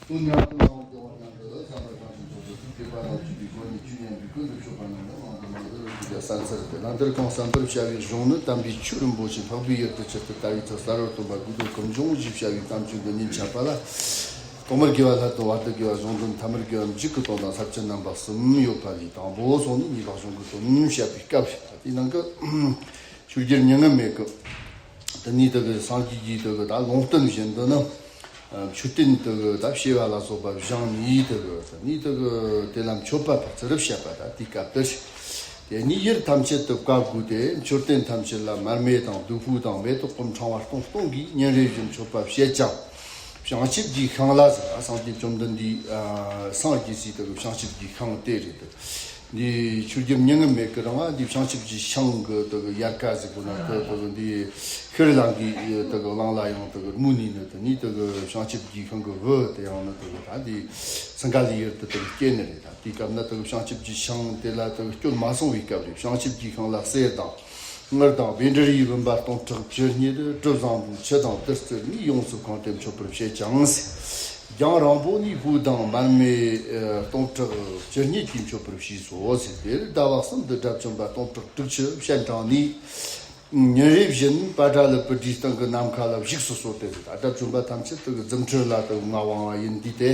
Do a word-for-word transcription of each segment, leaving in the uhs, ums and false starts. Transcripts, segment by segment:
ཏུ་ཉམས་སུ་བླང་བ་སྐྱེ་བ་སྙམ་དུ་བསམ་པ་བྱང་ཆུབ་མཆོག་ཏུ་ཐུག་པའི་དཔལ་ལ་འཇུག་པའི་སྒོ་ནས་ཆོས་ཉན་པའི་ཀུན་ཏུ་སྤྱོད་པ་རྣམས་ལ་གླང་དར་མ་ལ་རོལ་ཏུ་ཡ་ས་མཚར་ཏེ། གླང་དར་གང་བསམ་པར་བྱ་བའི་གཞུང་ནི། དམ་པའི་ཆོས་རིན་པོ་ཆེ་འཕགས་པའི་ཡུལ་དུ་ཇི་ལྟར་དར་བའི་ཚུལ་གསལ་བར་སྟོན་པ་དགུ་སྟོང་གང་བྱུང་ཞེས་བྱ་བའི་གཏམ་ཆོས་འདི་ཉིད་འཆད་པ་ལ། ཐོག་མར་དགེ་བ་ལྷ་དང་བར་དུ་དགེ་བ་གཞུང་དོན་ཐ་མར་དགེ་བ་མཇུག་གི་དོན་དང་ས་བཅད་རྣམ་པ་གསུམ་ཡོད་པ་ལས། དང་པོ་སོང་ནས་གཉིས་པ་གཞུང་གི་དོན་བཤད་པའི་སྐབས་རེད། དེའི་ནང་གི་ཆོས་རྒྱལ་མྱ་ངན་མེད་ཀྱི་དེ་ནས་དེ་གི་སངས་རྒྱས་ཀྱི་དེ་གི་ད་ལུང་བསྟན་བཞིན་དུ་ནི། མཆོད་རྟེན་དེ་གི་ད་བྱེ་བ་ལ་སོགས་པ་བཞེངས་ནས་དེ་གི་ནས་དེ་གི་དེ་ལ་མཆོད་པ་ཕར་ཚུར་བཤད་པ་ད་དེའི་སྐབས་དེར། དེ་ནས་ཡུལ་ཐམས་ཅད་དུ་བཀའ་བསྒོས་ཏེ། མཆོད་རྟེན་ཐམས་ཅད་ལ་མར་མེ་དང་བདུག་སྤོས་དང་མེ་ཏོག་གི་ཕྲེང་བ་སྟོང་སྟོང་གིས་ཉིན་རེ་བཞིན་མཆོད་པ་བྱེད་ཅིང་། བྱང་ཆུབ་ཀྱི་ཤིང་ལ་ཟེར། སངས་རྒྱས་བཅོམ་ལྡན་འདས་སངས་རྒྱས་སའི་དེ་གི་བྱང་ཆུབ་ཀྱི་ཤིང་དེ་རེད། འདི་ཆོས་རྒྱལ་མྱ་ངན་མེད་ཀྱི་རང་ང་འདི་བྱང་ཆུབ་ཀྱི་ཤིང་གི་དེ་གི་ཡལ་ག་ཟེར་གོ་ན་དེ་དེ་གི་འདི་ཤེལ་གླང་གི་དེ་གི་གླང་ལ་ཡང་དེ་གི་མུ་ནི་ནི་དེ་ནི་དེ་གི་བྱང་ཆུབ་ཀྱི་ཤིང་གི་བུ་དེ་ཡང་ནི་དེ་གི་ད་འདི་སིང་ག་ལའི་ཡུལ་དུ་དེ་གི་སྐྱེས་ནི་རེད། ད་དེའི་སྐབས་ན་དེ་གི་བྱང་ཆུབ་ཀྱི་ཤིང་དེ་ལ་དེ་གི་སྐྱོན་མ་སོང་བའི་སྐབས་རེད། བྱང་ཆུབ་ཀྱི་ཤིང་ལ་གསེར་དང་། དངུལ་དང་བཻ་ཌཱུརྱའི་བུམ་པ་སྟོང་ཕྲག་བཅུ་གཉིས་གྲུབ་བཟང་པོའི་ཆུ་དང་དུར་སྩོལ་ནས་ཡོངས་སུ་གང་སྟེ་མཆོད་པར་བྱེད་ཅིང་། རྒྱང་རིང་པོ་ནས་སྤོས་དང་མར་མེ་སྟོང་ཕྲག་བཅུ་གཉིས་ཀྱིས་མཆོད་པར་བྱས་སོ་ཟེར། དེར་ཟླ་བ་གསུམ་དུ་དགྲ་བཅོམ་པ་སྟོང་ཕྲག་དྲུག་ཅུ་སྤྱན་དྲངས་ནས། ཉིན་རེ་བཞིན་པ་ཏྲ་ལ་པུ་ཏིའི་སྟེང་གི་ནམ་མཁའ་ལ་བཞུགས་སུ་གསོལ་ཏེ་ཟེར། ད་དགྲ་བཅོམ་པ་ཐམས་ཅད་དེ་གི་རྫུ་འཕྲུལ་ལ་དེ་གི་མངའ་དབང་བ་ཡིན་དུས་ཏེ།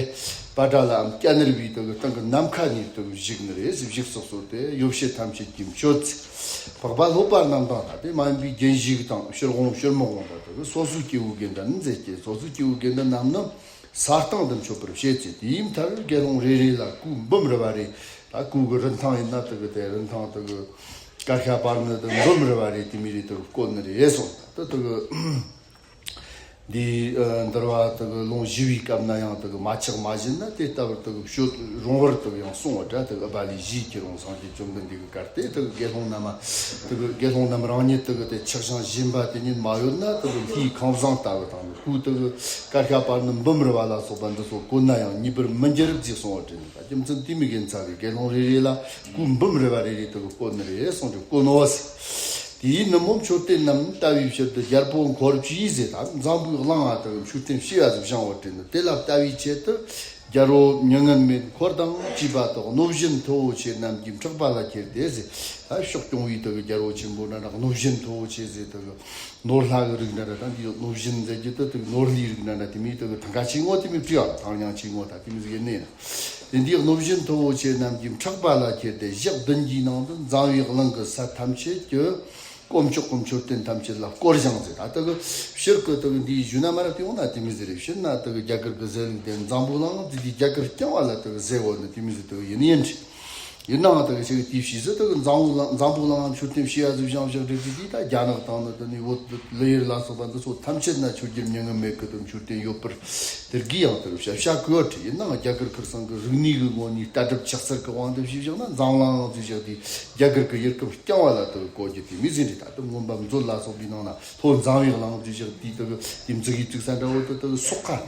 པ་ཏྲ་ལའམ་ཀྱ་ནར་བའི་དེ་གི་སྟེང་གི་ནམ་མཁའ་ནས་དེ་གི་བཞུགས་ནི་རེད་ཟེར། བཞུགས་སུ་གསོལ་ཏེ་ཡོ་བྱད་ཐམས་ཅད་ཀྱིས་མཆོད་ཅིང་། འཕགས་པ་སློབ་པ་རྣམས་དང་ད་དེ་མ་ཡིན་པའི་རྒྱན་ཞིག་དང་། ཕྱིར་འོང་ཕྱིར་མི་འོང་དང་དེ་གི་སོ་སོའི་སྐྱེ་བོ་དགེ་འདུན་མཛད་ཀྱི། སོ་སོའི་སྐྱེ་བོ་དགེ་འདུན་རྣམས་ནི་ས་སྟེང་དུ་མཆོད་པར་བྱེད་ཅིང་། དེའི་མཐར་དགེ་སློང་རེ་རེ་ལ་གོས་འབུམ་རེ་བ་རེ། ད་གོས་ཀྱི་རིན་ཐང་ཡིན་ན་དེ་གི་དེ་རིན་ཐང་དེ་གི་ཀ་ཤ་པར་ནི་དེ་འབུམ་རེ་བ་རེ་དེ་མི་རེ་དེ་གི་བསྐོན་ནི་རེད་གསུངས། ད་དེ་གི་འདི་ཨ་འདུལ་བ་དེ་གི་ལུང་བཞི་བའི་སྐབས་ན་ཡང་དེ་གི་མ་ཆག་མ་བཞིན་ན་དེ་ལྟ་བུར་དེ་གི་ཤོད་རུང་བར་དེ་གི་ཡང་གསུངས་པ་འདྲ། དེ་གི་ཨུ་པ་ལི་བཞིའི་ཁྱེར་འོང་སངས་རྒྱས་བཅོམ་ལྡན་འདས་ཀྱི་བཀའ་དེ་དེ་གི་དགེ་སློང་རྣམས་དེ་གི་དགེ་སློང་རྣམས་རང་ཉིད་དེ་གི་དེ་ཆག་ཤིང་སྦྱིན་པ་དེ་ཉིད་མ་ཡོད་ན་དེ་གི་ལྷའི་ཁང་བཟང་ལྟ་བུ་དང་ནི་གོས་དེ་གི་ཀ་ཤ་པར་ནི་འབུམ་རེ་བ་ལ་སོགས་པ་འདི་ཚོ་བསྐོན་ན་ཡང་ཉེས་པར་མི་འགྱུར་ཅེས་གསུངས་པ་དྲན་ནས། ད་རྒྱུ་མཚན་དེ་མི་དགེ་ཚ་གི་དགེ་སློང་རེ་རེ་ལ་གོས་འབུམ་རེ་བ་རེ་རེ་དེ་གི་བསྐོན་ནི་རེད་གསུངས་ཏེ་བསྐོན་ནོ་ཟེར། དེའི་ནུབ་མོ་མཆོད་རྟེན་རྣམས་བལྟ་བའི་ཕྱིར་དུ་རྒྱལ་པོ་འཁོར་བཅས་ཟེར། ད་འཛམ་བུའི་གླིང་ང་དེ་གི་མཆོད་རྟེན་བྱེ་བ་ཟིག་བཞེངས་པ་དྲན་ནས་དེ་ལ་བལྟ་བའི་ཆེད་དུ། རྒྱལ་པོ་མྱ་ངན་མེད་འཁོར་དང་བཅས་པ་དག་གནོད་སྦྱིན་མཐུ་བོ་ཆེ་རྣམས་ཀྱིས་འཕྲག་པ་ལ་ཁྱེར་ཏེ་ཟེར། ད་ཕྱོགས་སྐྱོང་བའི་དེ་གི་རྒྱལ་པོ་ཆེན་པོ་འདྲ་འདྲ་གནོད་སྦྱིན་མཐུ་བོ་ཆེ་ཟེར། དེ་གི་ནོར་ལྷ་གི་རིགས་འདྲ་འདྲ་དང་། འདི་གནོད་སྦྱིན་ཟེར་རྒྱུ་དེ་དེ་གི་ནོར་ལྷའི་རིགས་འདྲ་འདྲ་དེ་མོའི་དེ་གི་ཐང་ཀ་ཆེ་ངོ་དེ་མོའི་བྲིས་ཨ་ཐང་ཉང་ཆེ་ངོ་ད་དེ་མོ་ཟིག་ཡིན་ནས་ན། དེ་འདིའི་གནོད་སྦྱིན་མཐུ་བོ་ཆེ་རྣམས་ཀྱིས་འཕྲག་པ་ལ་ཁྱེར་ཏེ་ཞག་བདུན་གྱི་ནང་དུ་འཛམ་བུའི་གླིང་གི་ས་ཐམས་ཅད་ཀྱི་དཀོན་མཆོག་གི་མཆོད་རྟེན་ཐམས་ཅད་ལ་བསྐོར་ཞིང་ཟེར། ད་དེ་གི་ཕྱིར་གི་དེ་གི་འདིའི་གཞུག་ན་མར་དེ་འོང་ན་དེ་མོ་ཟིག་རེད། ཕྱིར་ན་དེ་གི་རྒྱ་གར་གི་ཟེར་ལུགས་དེ་འཛམ་བུ་གླིང་ཟེར་དེ་རྒྱ་གར་རྐྱང་བ་ལ་དེ་གི་ཟེར་བོ་ནི་དེ་མོ་ཟིག་དེ་གི་ཡིན་ཡིན་རེད། ཡིན་ནའང་དེ་གི་ཆེ་གི་དེའི་ཕྱིས་སུ་དེ་གི་འཛམ་བུ་གླིང་འཛམ་བུ་གླིང་མཆོད་རྟེན་བྱེ་བ་ཟིག་བཞེངས་བཞག་རེད་དེ། དེ་ད་རྒྱ་ནག་དང་ནི་དེ་ནི་བོད་ལི་ཡུལ་ལ་སོགས་པ་འདི་ཚོ་ཐམས་ཅད་ན་ཆོས་རྒྱལ་མྱ་ངན་མེད་གི་དེ་མཆོད་རྟེན་ཡོད་པར་དེར་གི་ཡང་དེ་གི་བཤད་བྱ་གི་བ་བྲིས། ཡིན་ནའང་རྒྱ་གར་ཁུལ་ཚང་གི་རིག་གནས་གི་ངོ་ནས་ལྟ་གྲུབ་ཆགས་ཚུལ་གི་དབང་དུ་བྱས་བཞག་ན་འཛམ་གླིང་ཟེར་བཞག་དེ་རྒྱ་གར་གི་ཡུལ་ཁམས་རྐྱང་བ་ལ་དེ་གི་གོ་རྒྱུ་དེ་མོ་ཟིག་རེད། ད་དེ་མངོན་པ་མཛོད་ལ་སོགས་པའི་ནང་ན་ལྷོ་འཛམ་བུའི་གླིང་ཟེར་བཞག་དེ་དེ་གི་དེ་མཛུག་གི་བཙུགས་ས་འདྲ་བོ་དེ་དེ་གི་སོག་ཁ།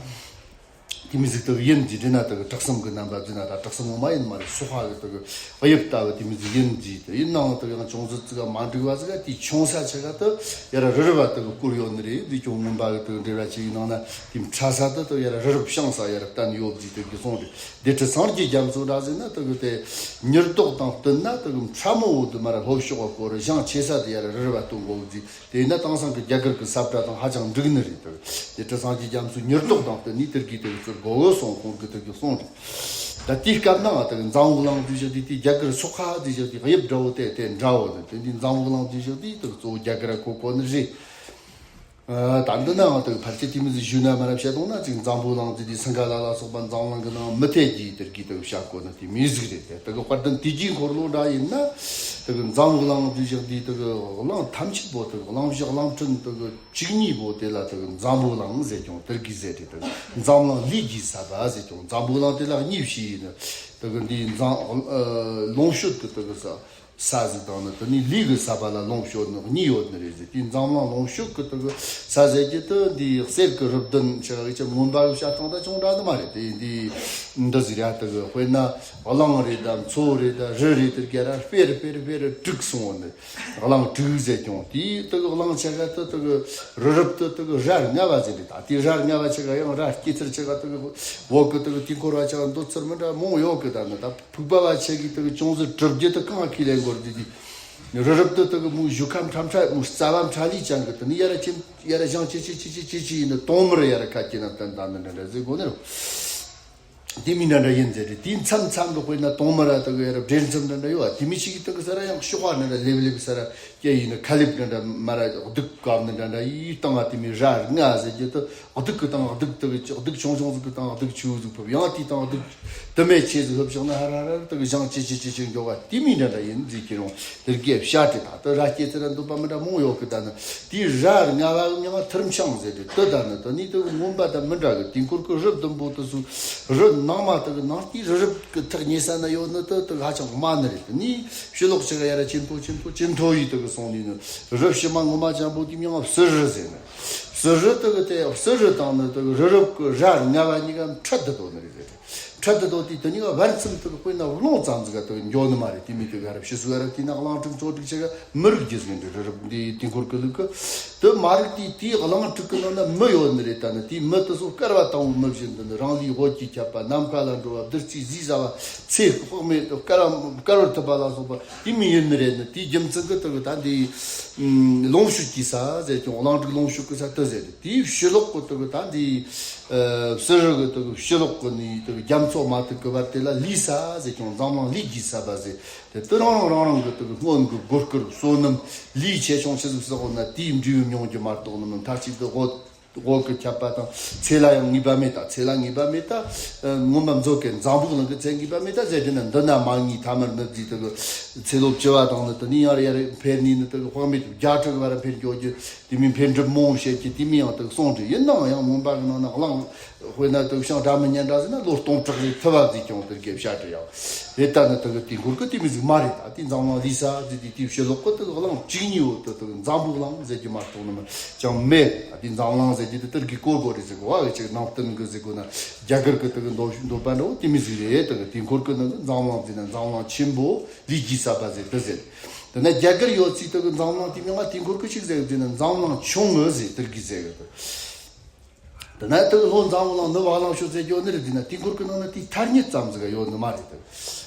དེ་མོ་ཟིག་དེ་གི་ཡིན་ཟེར་དྲན་ན། དེ་གི་བྲག་གསུམ་གི་རྣམ་པ་བརྫིས་ན་ད་བྲག་གསུམ་ངོ་མ་ཡིན་མ་རེད། སོག་ཁ་གི་དེ་གི་དབྱིབས་ལྟ་བུ་དེ་མོ་ཟིག་ཡིན་ཟེར། དེ་ཡིན་ནའང་དེ་གི་ཡང་ཅུང་ཟད་ཙི་ག་མ་འགྲིག་བ་ཟིག་ག་དེའི་ཆུང་ས་ཆེ་ག་དེ་ཡར་རི་རི་བ་དེ་གི་བསྐོར་ཡོད་ནི་རེད། དེ་ཅུང་མངོན་པ་གི་དེ་གི་འགྲེལ་བ་ཆེ་བའི་ནང་ན་དེ་ཕྲ་ས་དེ་དེ་ཡར་རི་རི་བྱང་ས་ཡར་བསྟན་ཡོད་ཟེར་དེ་གི་གསུངས་རེད། དེ་ཁྲི་སངས་རྒྱས་རྒྱ་མཚོ་འདྲ་ཟེར་ན་དེ་གི་དེ་མྱུར་མདོག་དང་བསྟུན་ན་དེ་གི་ཕྲ་མོ་བོ་དེ་མར་ལྷོ་ཕྱོགས་བ་བསྐོར། ཞེང་ཆེ་ས་དེ་ཡར་རི་རི་བ་བསྟན་དགོས་ཟེར། དེས་ན་དེང་སང་གི་རྒྱ་གར་གི་ས་བཀྲ་དང་ཧ་ཅང་འགྲིག་ནི་རེད། དེ་དེ་ཁྲི་སངས་རྒྱས་རྒྱ་མཚོའི་མྱུར་མདོག་དང་བསྟུན་ནས་དེར་གི་དེ་གི་བཙུགས་དགོས་གོ་གསུངས། ཁོང་གིས་དེ་གི་གསུངས་རེད། ད་དེའི་སྐབས་ན་དེ་གི་འཛམ་བུ་གླིང་ཟེར་བཞག་དེ་དེ་རྒྱ་གར་སོག་ཁ་ཟེར་བཞག་དེ་དབྱིབས་འདྲ་བོ་དེ་དེ་འདྲ་བོ་ནི། དེ་འདི་འཛམ་བུ་གླིང་ཟེར་བཞག་དེ་དེ་གི་གཙོ་བོ་རྒྱ་གར་གོ་གོ་ནི་རེད། ཨ། ད་འདི་ནའང་དེ་གི་ཕལ་ཆེར་དེ་མོ་ཟིག་ཞུས་ན་མ་རབས་བཤད་འོང་ན་ཅིག་འཛམ་བུ་གླིང་ཟེར་དེ་སིང་ག་ལ་ལ་སོགས་པ་འཛམ་གླིང་གི་ནང་མི་ཐེ་གི་དེར་གི་དེ་གི་བཤད་གོ་ནི་དེ་མོ་ཟིག་རེད། དེ་དེ་གི་དཔལ་ལྡན་དུས་ཀྱི་འཁོར་ལོ་འདྲ་ཡིན་ན་དེ་གི་འཛམ་བུ་གླིང་ཟེར་བཞག་དེ་དེ་གི་གླིང་ཐམས་ཅད་པོ་དེ་གི་གླིང་བཞི་གླིང་དྲུག་དེ་གི་བཅུ་གཉིས་པོ་དེ་ལ་དེ་གི་འཛམ་བུ་གླིང་ཟེར་ཀྱང་དེར་གི་ཟེར་རེད། དེ་གི་འཛམ་གླིང་ལུས་ཀྱིས་ཟད་པ་ཟེར་ཀྱང་འཛམ་བུ་གླིང་དེ་ལ་གཉིས་བྱས་ཡིན་ན། དེ་གི་འདི་འཛམ་ཨ་ལོངས་སྤྱོད་ཀྱི་དེ་གི་ས། ས་ཟིག་དང་ནི་དེ་ནས་ལུས་ཀྱི་ས་པ་ལ་ལོངས་སྤྱོད་ནི་གཉིས་ཡོད་ནི་རེད་ཟེར། དེའི་འཛམ་གླིང་ལོངས་སྤྱོད་ཀྱི་དེ་གི་ས་ཟེར་གྱི་དེ་འདི་གསེར་གྱི་རི་བདུན་ཆེ་གི་ཆེ་མངོན་པ་གི་བྱ་སྟངས་དང་ཅུང་འདྲ་ནི་མ་རེད། དེ་འདི་འདི་ཟིག་རེད། དེ་གི་དཔེར་ན་གླང་རེད་དམ་མཚོ་རེད་དམ་རི་རེད། དེ་ག་ར་སྤེར་སྤེར་སྤེར་དྲུག་སོང་བ་ནི་གླང་དྲུག་ཟེར་ཀྱང་དེའི་དེ་གི་གླང་ཆེ་ག་དེ་དེ་གི་རི་རབ་དེ་དེ་གི་རྭ་ལྔ་བ་ཟེར་རེད། ད་དེ་རྭ་ལྔ་བ་ཆེ་ག་ཡང་རྭ་སྐྱེ་ཚུལ་ཆེ་ག་དེ་གི་འོག་གི་དེ་གི་དེ་འཁོར་བ་ཆེ་ག་འདུག་ཚུལ་མི་འདྲ་མང་ཡོད་གི། ད་ནི་ད། ཕུག་པ་བ་ཆེ་གི་དེ་གི་ཅུང་ཟད་གྲུབ་རྒྱུ་དེ་གང་ཁས་ལེན་དགོས་རྒྱུ་དེ། རི་རབ་དེ་དེ་གི་མོའི་གཞུ་ཁ་ཕྲ་ཕྲ་མོའི་རྩ་བ་ཕྲ་ལི་ཅན་གི་དེ་ནི་ཡ་ར་ཅན་ཡ་ར་ཞང་ཅི་ཅི་ཅི་ཅི་ཅི་ཅི་ཡིན་ནི་དོང་མི་ར་ཡ་ར་ཁ་སྐྱེ་ན་བསྟན་ད་ནི་འདྲ་འདྲ་ཟེར་དགོས་ནི་རེད། དེ་མི་འདྲ་འདྲ་ཡིན་ཟེར་རེད། དེའི་མཚམས་མཚམས་དུ་དཔེར་ན་དོང་མི་ར་དེ་གི་ཡ་ར་འབྲེལ་མཚམས་འདྲ་འདྲ་ཡོད་བ། དེ་མི་ཞིག་གི་དེ་གི་ས་ར་ཡང་གཤོག་པ་འདྲ་འདྲ་ལེབ་ལེབ་ས་ར་སྐྱེ་ཡིན་ནི་ཁ་ལེབ་འདྲ་འདྲ་མ་ར་གདུགས་བཀབ་ནི་འདྲ་འདྲ་ཡིས་བཏང་བ། དེ་མི་རྭ་ལྔ་ཟེར་རྒྱུ་དེ། གདུགས་ཀྱི་སྟེང་གདུགས་དེ་གི་གདུགས་ཆུང་ཆུང་ཟིག་གི་སྟེང་གདུགས་ཆེ་བོ་ཟིག་ཕུབ། ཡང་དེའི་སྟེང་གདུགས་དུ་མས་ཆེ་ཟིག་ཕུབ་བཞག་ན་ཧ་ར་ར་དེ་གི་ཞང་ཅི་ཅི་ཅི་ཅི་མགྱོགས་པ་དེ་མི་འདྲ་འདྲ་ཡིན་ཟིག་ཁྱེད་རང་དེར་གེ་བཤད་དེ། ད་དེ་རྭ་སྐྱེ་ཚེ་ར་འདུག་པ་མི་འདྲ་མང་ཡོད་གི། ད་ནི་དེའི་རྭ་ལྔ་བ་གི་མིང་ང་ཐུར་འཕྱང་ཟེར་དེ། དེ་ད་ནི་དེ་ནི་དེ་གི་མངོན་པ་དང་མི་འདྲ་གི། དེའི་འཁོར་གི་རི་བདུན་པོ་དེ་ཚོ་རི་ནང་མ་དེ་གི་ནང་དེའི་རི་རབ་གི་ཐག་ཉེ་ས་ན་ཡོད་ནི་དེ་དེ་ཧ་ཅང་དམའ་ནི་རེད། དེ་ནི་ཕྱི་ལོགས་ཆེ་ག་ཡ་ར་ཆེན་པོ་ཆེན་པོ་ཇེ་མཐོ་ཡི་དེ་གི་སོང་ནི་ནི་རི་ཕྱི་མ་ངོ་མ་འཇམ་པོ་དེའི་མིང་ང་བསིལ་རི་ཟེར་ནི། བསིལ་རི་དེ་གི་དེ་བསིལ་རི་དང་ནི་དེ་གི་རི་རབ་ཀྱི་རྭ་ལྔ་བ་གཉིས་ཀ་འཕྲད་དུ་དོ་ནི་རེད་ཟེར། འཕྲད་དུ་དོ་དེ་དེ་གཉིས་ཀ་བར་མཚམས་དེ་གི་དཔེར་ན་རླུང་ཙམ་ཟིག་ག་དེ་གི་འགྱོ་ནི་མ་རེད། དེ་མི་དེ་ག་ར་ཕྱི་སོ་ག་ར་དེ་ན་གླང་དྲུག་མཚོ་དྲུག་ཆེ་ག་མི་རིགས་རྒྱུ་ཟིག་འདི་རི་རབ་འདི་དེ་འཁོར་གི་ལུགས་གི་དེ་མ་རིགས་དེ་དེའི་གླང་དྲུག་གི་ནང་ན་མི་ཡོད་ནི་རེད། ད་ནི་དེའི་མི་དེ་ཚོ་བསྐལ་བ་དང་པོའི་མི་བཞིན་དུ་ནི་རང་ལུས་འོད་ཀྱིས་ཁྱབ་པ། ནམ་མཁའ་ལ་འགྲོ་བ། བདུད་རྩིས་ཟས་ཟ་བ། ཚེ་དཔག་མེད་དུ་བསྐལ་བ་བསྐལ་བར་ཐུབ་པ་ལ་སོགས་པ་དེ་མི་ཡིན་ནི་རེད། ནི་དེའི་རྒྱུ་མཚན་གི་དེ་གི་ད་འདི་ལོངས་སྤྱོད་ཀྱི་ས་ཟེར་ཀྱང་གླང་དྲུག་ལོངས་སྤྱོད་ཀྱི་ས་དེ་ཟེར་ཏེ། དེའི་ཕྱི་ལོགས་གི་དེ་གི་ད་འདི་བསིལ་རི་གི་དེ་གི་ཕྱི་ལོགས་གི་ནི་དེ་གི་རྒྱ་མཚོ་མ་ཐུག་གི་བར་དེ་ལ་ལུས་ས་ཟེར་ཀྱང་འཛམ་གླིང་ལུས་ཀྱི་ས་པ་ཟེར་ཏེ། དེ་རང་རང་རང་རང་གི་དེ་གི་སྔོན་གི་གོ་སྐུར་བསོད་ནམས་ལུས་ཆེ་ཆུང་ཆི་ཟིག་བསགས་ན་དེའི་འབྲས་བུ་མྱོང་རྒྱུ་མ་གཏོགས་ནི་མིན། མཐའ་གཅིག་ཏུ་འོད་འོག་གི་ཁྱབ་པ་དང་ཚེ་ལ་ཡང་ངེས་པ་མེད། ད་ཚེ་ལ་ངེས་པ་མེད། ད་མངོན་པ་མཛོད་ཀྱི་འཛམ་བུ་གླིང་གི་ཚེ་ངེས་པ་མེད། ད་ཟེར་དུས་ན་འདི་ན་མ་ངེས་ཐ་མར་ནི་རྫི་དེ་གི་ཚེ་ལོ་བཅུ་བ་དང་ནི་དེ་ནི་ཡར་ཡར་འཕེལ་ནི་ནི་དེ་གི་དཔག་མེད་བརྒྱ་ཕྲག་བར་འཕེལ་འགྱོ་རྒྱུ། དེ་མིན་འཕེལ་འགྲིབ་མང་བོ་བཤད་ཀྱི་དེ་མིན་ཡང་དེ་གི་གསུང་འདྲི་ཡིན་ནའང་ཡང་མངོན་པ་གི་ནང་ན་གླང་དཔེར་ན་དེ་གི་ཤིང་སྒྲ་མི་སྙན་འདྲ་ཟེར་ན་ལོ་སྟོང་ཕྲག་རེ་ཐུབ་པ་རྫི་ཀྱང་དེ་གི་བཤད་འདྲི་ཡང་རེད། ད་ནི་དེ་གི་དེ་འཁོར་གི་དེ་མི་ཟིག་མ་རེད། ད་དེ་འཛམ་གླིང་ལུས་ས་རྫི་དེ་དེའི་ཕྱི་ལོགས་གི་དེ་གི་གླང་བཅུ་གཉིས་བོ་དེ་དེ་གི་འཛམ་བུ་གླིང་ཟེར་གྱི་མ་གཏོགས་ནི་མི་ཅང་མེད། ཨ་དེ་འཛམ་གླིང་ཟེར་གྱི་དེ་དེར་གི་སྐོར་གོ་རེད་ཟེར་གོ་བ་གི་ཅིག་ནང་བསྟན་གི་ཟེར་གོ་ན་རྒྱ་གར་གི་དེ་གི་འདོད་འདོད་པ་འདྲ་བོ་དེ་མི་ཟིག་རེད། དེ་གི་དེ་འཁོར་གི་ནང་གི་འཛམ་གླིང་ཟེར་ན་འཛམ་གླིང་ཆེན་པོ་ལུས་ཀྱི་ས་པ་ཟེར་དེ་ཟེར། དེ་ན་རྒྱ་གར་ཡོད་ཚིག་དེ་གི་འཛམ་གླིང་དེ་མིང་ང་དེ་འཁོར་གི་ཅིག་ཟེར་གི་ཟེར་ན་འཛམ་གླིང་ཆུང་ངུ་ཟེར་དེར་གི་ཟེར་གི་དེ། དེ་ན་དེ་གི་ལྷོ་འཛམ་བུ་གླིང་ནུབ་བ་གླིང་ཤོད་ཟེར་གྱི་ཡོད་ནི་རེད། དེ་ན་དེ་འཁོར་གི་ནང་ན་དེའི་ཐ་སྙད་ཙམ་ཟིག་ཡོད་ནི་མ་རེད། དེ་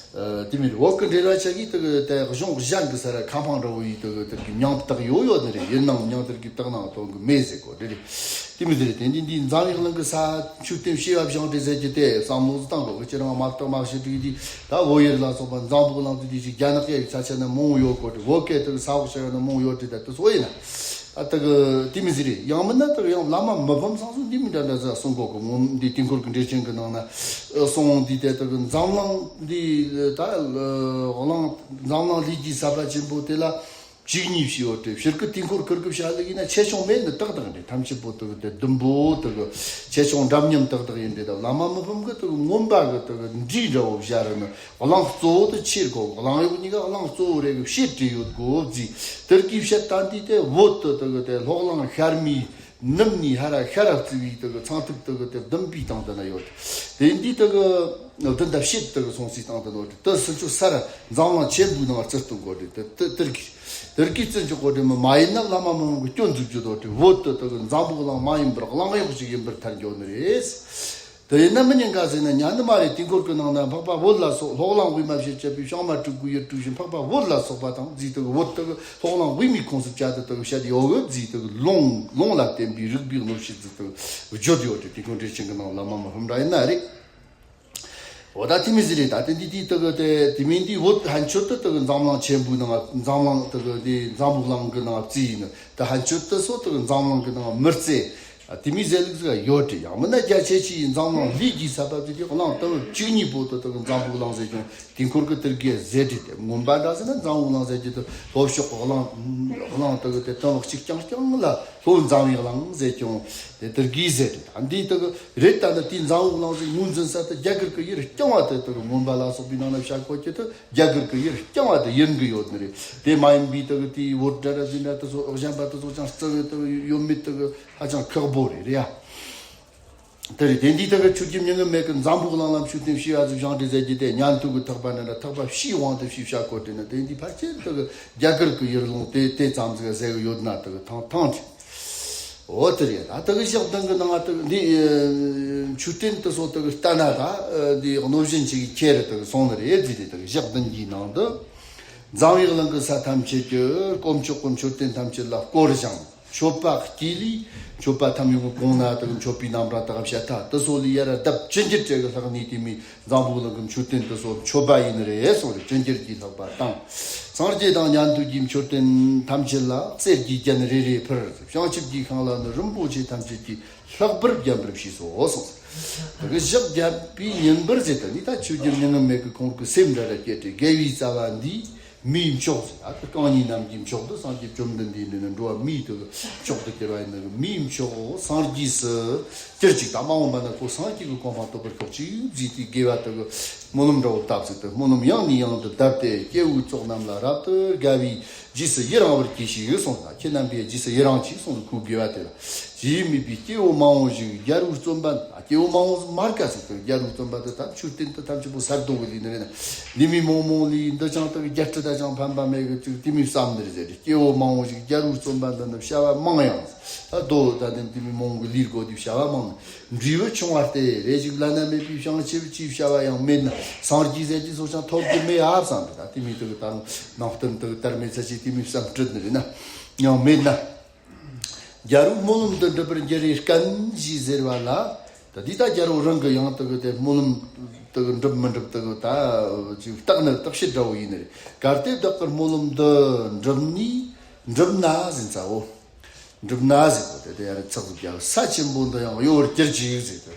དེ་མིན་འོག་གི་འགྲེལ་བ་ཆ་གིས་དེ་གི་དེ་གཞུང་གཞན་གི་ས་ར་ཁ་འཕང་འདྲ་བོ་ཡི་དེ་གི་དེར་གི་མྱིང་བཏགས་ཡོད་ཡོད་ནི་རེད། ཡིན་ནའང་མྱིང་དེར་གི་བཏགས་ནའང་དོན་གི་མེད་ཟེར་གོ་རེད། དེ་མི་དེ་རེད། དེ་འདི་འདི་འཛམ་བུ་གླིང་གི་ས་མཆོད་རྟེན་བྱེ་བ་བཞེངས་ཏེ་ཟེར་གྱི་དེ་བསམ་བློ་ཟིག་བཏང་དགོས་གི། ཁྱེད་རང་མ་བཏགས་མ་བྱེད་དྲིག་དེ་ད་བོད་ཡུལ་ལ་སོགས་པ་འཛམ་བུ་གླིང་དེ་དེ་ཞིག་རྒྱ་ནག་གི་ས་ཆ་ན་མང་བོ་ཡོད་གོ་རེད། བོད་སྐད་དེ་གི་ས་འོག་ཆ་ཡོད་ན་མང་བོ་ཡོད་རེད། ད་དེ་ཚོ་ཡིན་ན། ཨ་དེ་གི་དེ་མི་ཟིག་རེད། ཡང་མིན་ན་དེ་གི་ཡང་བླ་མ་མི་ཕམ་སང་སོ་འདི་མི་འདྲ་འདྲ་ཟ་གསུང་གོ་གི། ངོ་འདི་དེ་འཁོར་གི་འགྲེལ་ཆེན་གི་ནང་ན་གསུང་འདི་དེ་དེ་གི་འཛམ་གླིང་འདི་ད་གླིང་འཛམ་གླིང་ལུས་ཀྱི་ས་པ་ཆེན་པོ་དེ་ལ་བཅུ་གཉིས་བྱས་ཡོད་དེ། ཕྱིར་གི་དེ་འཁོར་ཁུར་གི་བྱ་ལུགས་ཡིན་ན་ཆེ་ཆུང་མེད་ནི་ཏག་ཏག་རེད། ཐམས་ཅད་པོ་དེ་གི་དེ་བདུན་པོ་དེ་གི་ཆེ་ཆུང་འདྲ་མཉམ་ཏག་ཏག་ཡིན་རེད། ད་བླ་མ་མི་ཕམ་གི་དེ་གི་མངོན་པ་གི་དེ་གི་འབྲས་འདྲ་བོ་བཞག་རེད་ནི། གླང་གཙོ་བོ་དེ་ཆེར་གོ། གླང་གཡོག་གཉིས་ཀ་གླང་གཙོ་བོ་རེད་གི་བཤད་བྲིས་ཡོད་གོ་ཟིག། དེར་གི་བཤད་ད་འདི་དེ་བོད་དུ་དེ་གི་དེ་ལྷོ་གླིང་ཤར་མའི་ནུབ་ནས་ཧ་ར་ཤར་ར་བརྩི་བའི་དེ་གི་ཚངས་ཐིག་དེ་གི་དེ་བདུན་པའི་སྟེང་དུ་ན་ཡོད། དེ་འདི་དེ་གི་བདུན་དང་བཤད་དེ་གི་སོང་སའི་སྟེང་དུ་ན་ཡོད། དེ་སུ་ཚོ་ས་ར་འཛམ་གླིང་ཆེན་པོའི་ནང་བརྩི་གཏོང་གོ་རེད། དེ་དེ་དེར་གི་དེར་གི་བརྩི་འཇོག་གོ་རེད། མི་མ་ཡིན་ན་བླ་མ་མི་ཕམ་གི་སྐྱོན་འཛུགས་རྒྱུ་དོ་དེ། བོད་དུ་དེ་གི་འཛམ་བུ་གླིང་མ་ཡིན་པར་གླང་གཡོག་ཅིག་ཡིན་པར་ཐལ་འགྱོ་ནི་རེད། དེ་ཡིན་ན་མི་ཉན་ག་ཟེར་ན་ཉན་ནི་མ་རེད། དེ་འཁོར་གི་ནང་ན་འཕགས་པ་བོད་ལ་སོགས། ལྷོ་གླིང་དབུས་མ་ཞེས་བྱ་བའི་བྱང་མ་སྤྲུལ་སྐུ་ཡུལ་སྤྲུལ་ཞིང་། འཕགས་པ་བོད་ལ་སོགས་པ་དང་རྫི་དེ་གི་བོད་དེ་གི་ལྷོ་གླིང་དབུས་མའི་ཁོངས་སུ་བཅའ་དེ་དེ་གི་བཤད་ཡོད་གི། རྫི་དེ་གི་ལུང་ལུང་ལ་བརྟེན་པའི་རིགས་པའི་གནོད་བྱེད་རྫི་དེ་གི་བརྗོད་ཡོད་དེ། དེ་འཁོར་འགྲེལ་ཆེན་གི་ནང་བླ་མ་མི་ཕམ་འདྲ་ཡིན་ན་རེད། འོ་ད་དེ་མི་ཟིག་རེད། ད་དེ་འདི་དེ་དེ་གི་དེ་དེ་མིན་འདི་བོད་ཕན་ཆོད་དུ་དེ་གི་འཛམ་གླིང་ཆེན་པོའི་ནང་འཛམ་གླིང་དེ་གི་དེ་འཛམ་བུ་གླིང་གི་ནང་བརྩིས་ཡིན་ནི། ད་ཕན་ཆོད་དུ་སོ་དེ་གི་འཛམ་གླིང་གི་ནང་མི་རྩེ། དེ་མི་ཟེར་ལུགས་ཟིག་ཡོད་དྲི། ཡང་མིན་ན་རྒྱ་ཆེ་ཆེ་ཡིན་འཛམ་གླིང་ལུས་ཀྱི་ས་པ་དེ་དེ་གླིང་དེ་བཅུ་གཉིས་པོ་དེ་དེ་གི་འཛམ་བུ་གླིང་ཟེར་ཀྱང་དེ་འཁོར་གི་དེར་གི་ཟེར་དྲི། དེ་མངོན་པ་འདྲ་ཟེར་ན་འཛམ་བུ་གླིང་ཟེར་གྱི་དེ་ལྷོ་ཕྱོགས་གླིང་གླིང་དེ་གི་དེ་དེ་བ་གཅིག་རྐྱང་རྐྱང་ལ། ལྷོ་འཛམ་བུའི་གླིང་ཟེར་ཀྱང་དེ་ལྟར་གྱིས་ཟེར་ཏེ། ད་འདི་དག་རེད། ད་ནི་དེའི་འཛམ་བུའི་གླིང་ཟེར་ངོས་འཛིན་ས་དེ་རྒྱ་གར་གྱི་ཡུལ་རྐྱང་བ་དེ་དག་མངོན་པ་ལ་སོགས་པའི་ནང་ན་བྱ་དགོས་ཀྱི་དེ་རྒྱ་གར་གྱི་ཡུལ་རྐྱང་བ་དེ་ཡིན་གྱི་ཡོད་ནི་རེད། དེ་མ་ཡིན་པའི་དག་དེའི་བོད་འདྲ་ར་ཟིན་འདྲ་དེ་ཚོ་གཞན་པ་དེ་ཚོ་ཅང་རྩི་བའི་དག་ཡོད་མེད་དག་ཧ་ཅང་ཁག་པོ་རེད། རེད་ཡ། དེ་རེད། དེ་འདི་དག་ཆོས་ཀྱི་མྱ་ངན་མེད་ཀྱི་འཛམ་བུ་གླིང་ལ་མཆོད་རྟེན་བྱེ་བ་ཟིག་བཞེངས་ཏེ་ཟེར་རྒྱུ་དེ་ཉན་ཐོས་ཀྱི་ཐེག་པ་འདྲ་འདྲ་ཐེག་པ་བྱིའུའི་དབང་དུ་བྱས་བྱ་དགོས་དྲན་ན། དེ་འདི་ཕལ་ཆེར་དག་རྒྱ་གར་གྱི་ཡུལ་ལུང་དེ་དེ་ཙམ་ཟིག་ཟེར་གི་ཡོད་ན་དག་ཐང་ཐང་རེད། འོ་དེ་རེད། ད་དག་ཞག་བདུན་གྱི་ནང་དག་འདི་ཨེ་མཆོད་རྟེན་དེ་ཚོ་དག་ལྟ་ན་ད་ཨེ་འདི་གནོད་སྦྱིན་ཅིག་ཁྱེར་དག་སོང་ནི་རེད། དེ་དེ་དག་ཞག་བདུན་གྱི་ནང་དུ་འཛམ་བུའི་གླིང་གི་ས་ཐམས་ཅད་ཀྱི་དཀོན་མཆོག་གི་མཆོད་རྟེན་ཐམས་ཅད་ལ་བསྐོར་ཞིང་། མཆོད་པ་དཀྱིལ་ལས་མཆོད་པ་ཐམས་ཅད་ཀྱི་གོང་ན་དག་མཆོད་པའི་རྣམ་གྲངས་དག་བཤད་ཐལ། དེ་ཚོ་ལས་ཡར་ལྡབ་ཇི་འགྱུར་བྱས་གི་ལྷག་ནས་དེ་མོ་འཛམ་བུ་གླིང་གི་མཆོད་རྟེན་དེ་ཚོ་མཆོད་པ་ཡིན་ནི་རེད་གསུངས་རེད། ཇི་འགྱུར་གྱིས་ལྷག་པ་དང་། སངས་རྒྱས་དང་ཉན་ཐོས་ཀྱི་མཆོད་རྟེན་ཐམས་ཅད་ལ་གསེར་གྱི་རྒྱན་རེ་རེ་ཕུལ། བྱང་ཆུབ་ཀྱི་ཤིང་ལ་ནི་རིན་པོ་ཆེ་ཐམས་ཅད་ཀྱིས་ལྷག་པར་བརྒྱན་པར་བྱས་སོ་གསུངས། དེ་གི་ཞག་བརྒྱད་པའི་ཉིན་པར་ཟེར་ཏེ་ནི་ད་ཆོས་རྒྱལ་མྱ་ངན་མེད་ཀྱི་ཁོང་གི་སེམས་འདྲ་འདྲ་སྐྱེས་ཏེ། དགེ་བའི་རྩ་བ་འདིས་མིའི་མཆོག་ཟེར། ཨ་ཏི་རྐང་གཉིས་རྣམས་ཀྱི་མཆོག་ཏུ་སངས་རྒྱས་བཅོམ་ལྡན་འདས་འདི་ནི་འགྲོ་བ་མིའི་དུ་མཆོག་ཏུ་གྱུར་པ་ཡིན་ནོ། མིའི་མཆོག་སངས་རྒྱས་སུ་གྱུར་ཅིག། ད་མ་འོངས་པ་ན་ཁོ་སངས་རྒྱས་ཀྱི་གོ་འཕང་ཐོབ་པར་ཤོག་ཅིག་བརྫིས་ཏེ་དགེ་བ་དུ་གི་སྨོན་ལམ་འདྲ་བོ་བཏབ་ཟིག། དུ་སྨོན་ལམ་ཡང་ནས་ཡང་དུ་བཏབ་སྟེ། སྐྱེ་བོའི་ཚོགས་རྣམས་ལ་རབ་ཏུ་དགའ་བའི་རྗེས་སུ་ཡི་རང་བར་གྱིས་ཤིག་གསུངས་ལ། ཁྱེད་རྣམ་པའི་རྗེས་སུ་ཡི་རང་ཅིག་གསུངས་ལ། ཁོའི་དགེ་བ་དེ་ལ། ཇི་སྙེད་མེད་པའི་སྐྱེ་བོ་མང་བོ་ཞིག་རྒྱལ་པོའི་བཙོན་པ། སྐྱེ་བོ་མང་བོ་མ་དགའ་ཟིག་དུ་རྒྱལ་པོའི་བཙོན་པ་དུ་ཐམས་ཅད་རྟེན་དུ་ཐམས་ཅད་པོ་ས་རྡོ་གི་ལི་ནི་རེད་ན། འདི་མི་མང་མང་ལི་འདི་ཅང་དུ་རྒྱལ་སྲིད་ད་ཅང་ཕན་པ་མེད་གི་ཅིག་དེ་མི་བསམ་ནི་རེད་ཟེར། སྐྱེ་བོ་མང་བོ་ཞིག་རྒྱལ་པོའི་བཙོན་པ་འདི་ནི་བྱ་བ་མང་ཡང་ད་རྡོ་ད་དེ་དེ་མི་མང་གི་ལིར་གོ་དེ་བྱ་བ་མང་། འབྲས་བུ་ཆུང་བ་སྟེ་རེ་ཞིག་བླ་ན་མེད་པའི་བྱང་ཆུབ་ཀྱི་བྱ་བ་ཡང་མེད་ན། སངས་རྒྱས་ཟེར་གྱི་སོགས་ཀྱང་ཐོབ་ཀྱི་མེད་ཨ་བསམ་དུ་ད་དེ་མི་དུ་གི་ད་རུང་ནང་བསྟན་དུ་གི་དར་མེད་ཚ་ཆེ་དེ་མི་བསམ་སྤྲུལ་ནི་རེད་ན་ཡང་མེད་ན། རྒྱལ་པོའི་སྨོན་ལམ་འདི་འགྲུབ་པར་འགྱུར་རེ་བརྟན་ཞེས་ཟེར་བ་ལ། ད་འདི་ད་རྒྱལ་པོ་རང་གི་ཡང་དུ་གི་དེ་སྨོན་ལམ་དུ་གི་འགྲུབ་མི་འགྲུབ་དུ་གི་ད་ཅིག་བརྟག་ནི་བརྟག་དཔྱད་འདྲ་བོ་ཡིན་ནི་རེད། གལ་ཏེ་བདག་གི་སྨོན་ལམ་འདི་འགྲུབ་ནི་འགྲུབ་ན་ཟིན་ཚ་བོ། འགྲུབ་ན་ཟེར་གོ་དེ་དེ་ཡང་ཚགས་སུ་རྒྱལ་ས་ཆེན་པོ་འདི་ཡང་གཡོ་བར་གྱུར་ཅིག་ཟེར་ཏེ།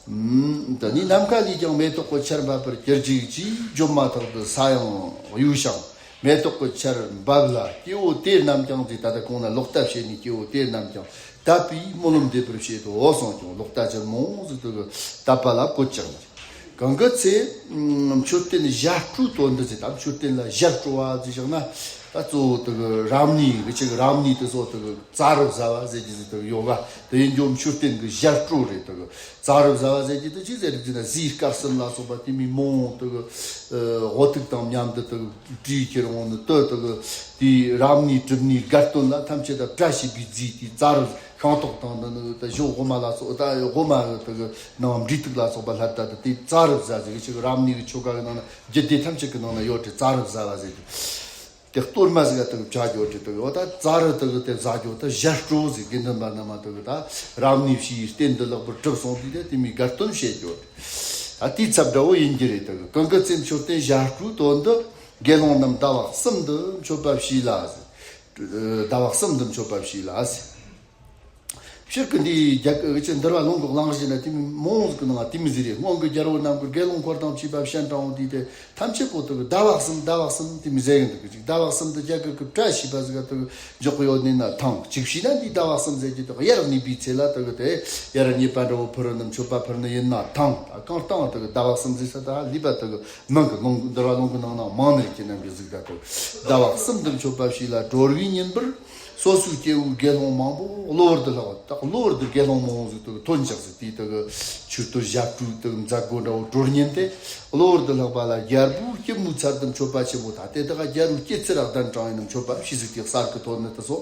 ཨུམ། ད་ནི་ནམ་མཁའ་ལས་ཀྱང་མེ་ཏོག་གི་ཆར་འབབ་པར་གྱུར་ཅིག་ཅེས་བརྗོད་མ་ཐག་ཏུ་ས་ཡང་གཡོས་ཤིང་མེ་ཏོག་གི་ཆར་འབབ་ལ། སྐྱེ་བོ་དེ་རྣམས་ཀྱང་ཟེར། ད་ལྟ་གོང་ན་ལོག་ལྟ་བྱེད་ནས་སྐྱེ་བོ་དེ་རྣམས་ཀྱང་དད་པའི་སྨོན་ལམ་འདེབས་པར་བྱེད་དོ་གསུངས་ཀྱང་ལོག་ལྟ་ཅན་མང་ཟིག་ཏུ་དད་པ་ལ་བཀོད་ཀྱང་ནི། གང་གི་ཚེ་མཆོད་རྟེན་བཞད་སྤྲོའི་དོན་དུ་ཟེར། ད་མཆོད་རྟེན་ལ་བཞད་སྤྲོ་བ་ཟེར་བཞག་ན་ད་གཙོ་བོ་དུ་གི་རབ་གནས་གི་ཆེ་གི་རབ་གནས་དུ་སོགས་དུ་གི་ཙ་རུ་བཟའ་བ་ཟེར་གྱི་ཟིག་དུ་གི་ཡོད་ག། དུ་ཡིན་རྒྱུ་མཆོད་རྟེན་གི་བཞད་སྤྲོ་རེད། དུ་གི་ཙ་རུ་བཟའ་བ་ཟེར་གྱི་དུ་ཅི་ཟེར་གྱི་ན་ཟས་དཀར་གསུམ་ལ་སོགས་པ་དེ་མི་མང་དུ་གི་དབུ་ཐུག་དང་མཉམ་དུ་དུ་གི་བྲིས་ཁྱེར་འོང་ནི་དུ་དུ་གི་དེའི་རབ་གནས་གྲུབ་གནས་དགའ་སྟོན་ལ་ཐམས་ཅད་དུ་བཀྲ་ཤིས་པའི་རྫས་དེ་ཙ་རུ། ཤིང་ཏོག་དང་འདི་ནི་ད་ཞོ་འོ་མ་ལ་སོགས་ད་འོ་མ་གི་དེ་གི་ནང་འབྲས་ཐུག་ལ་སོགས་པ་ལྷ་ད་དེ་ཙ་རུ་བཟའ་ཟེར་གི་ཅིག་རབ་གནས་གི་ཆོ་ག་གི་ནང་ན་རྒྱུད་སྡེ་ཐམས་ཅད་གི་ནང་ན་ཡོད་དེ་ཙ་རུ་བཟའ་བ་ཟེར་གི། དེ་གཏོར་མ་ཟིག་ག་དེ་གི་བྱ་རྒྱུ་དེ་དེ་གི་འོ་ད་ཙ་རུ་དེ་གི་དེ་བཟའ་རྒྱུ་ད་བཞད་སྤྲོ་ཟེར། དགེ་འདུན་པ་རྣམས་དེ་གི་ད་རབ་གནས་ཕྱིའི་རྟེན་འདི་ལེགས་པར་གྲུབ་སོང་དུས་དེ་དེ་མི་དགའ་སྟོན་བྱེད་རྒྱུ་ད་དེའི་ཚབ་འདྲ་བོ་ཡིན་གྱི་རེད། དེ་གི་གང་གི་ཚེ་མཆོད་རྟེན་བཞད་སྤྲོའི་དོན་དུ་དགེ་སློང་རྣམས་ཟླ་བ་གསུམ་དུ་མཆོད་པ་བྱས་ལ་ཟེར། ཟླ་བ་གསུམ་དུ་མཆོད་པ་བྱས་ལ་ཟེར། སྤྱིར་གི་འདི་རྒྱ་གི་ཅི་འདུལ་བ་ལུང་གི་གླེང་གཞི་ན་དེ་མོ་ཟིག་གི་ནང་དེ་མོ་ཟིག་རེད། སྔོན་གི་རྒྱལ་པོ་རྣམས་ཀྱི་དགེ་སློང་འཁོར་དང་བཅས་པ་སྤྱན་དྲངས་འོང་དུས་དེ་ཐམས་ཅད་པོ་དུ་གི་ཟླ་བ་གསུམ་ཟླ་བ་གསུམ་དེ་མོ་ཟེར་གི་འདུག་གི་ཅིག་ཟླ་བ་གསུམ་དུ་རྒྱ་གི་གི་བཀྲ་ཤིས་པ་ཟིག་ག་དུ་གི་འཇོག་གི་ཡོད་ནི་ན་ཐང་། གཅིག་བྱས་ན་འདི་ཟླ་བ་གསུམ་ཟེར་གྱི་དུ་གི་དབྱར་གནས་པའི་ཚེ་ལ་དུ་གི་དེ་དབྱར་གནས་པ་འདྲ་བོ་ཕུལ་རྣམས་མཆོད་པ་ཕུལ་ནི་ཡིན་ན་ཐང་། ད་གང་ལྟར་དུ་གི་ཟླ་བ་གསུམ་ཟེར་ས་ད་ལུས་པ་དུ་གི་མིང་གི་ལུང་འདུལ་བ་ལུང་གི་ནང་ན་མང་ནི་རེད། ཁྱེད་རྣམས་ཀྱི་གཟིགས་ད་དུ་ཟླ་བ་གསུམ་དུ་མཆོད་པ་བྱས་ལ་གྲོལ་བའི་ཉིན་པར། སོ་སོའི་སྐྱེ་བོའི་དགེ་སློང་མང་པོ་གློ་བུར་དུ་ལྷགས་པ་དག་གློ་བུར་དུ་དགེ་སློང་མང་པོ་ཟིག་དུ་ཐོན་ཅག་ཟིག་དེའི་དུ་གི་མཆོད་རྟེན་བཞད་སྤྲོའི་དུ་གི་མཛད་སྒོ་འདྲ་བོ་གྲོལ་ཉིན་དེ་གློ་བུར་དུ་ལྷགས་པ་ལ་རྒྱལ་པོའི་སྐྱེད་མོས་ཚལ་དུ་མཆོད་པ་ཆེན་པོ་ད་དེ་དག་རྒྱལ་པོའི་སྐྱེད་ཚལ་གདན་དྲངས་ཡིན་ནམ་མཆོད་པ་ཕྱིས་ཟིག་དེ་གསར་གི་ཐོན་ནི་དུ་སོ་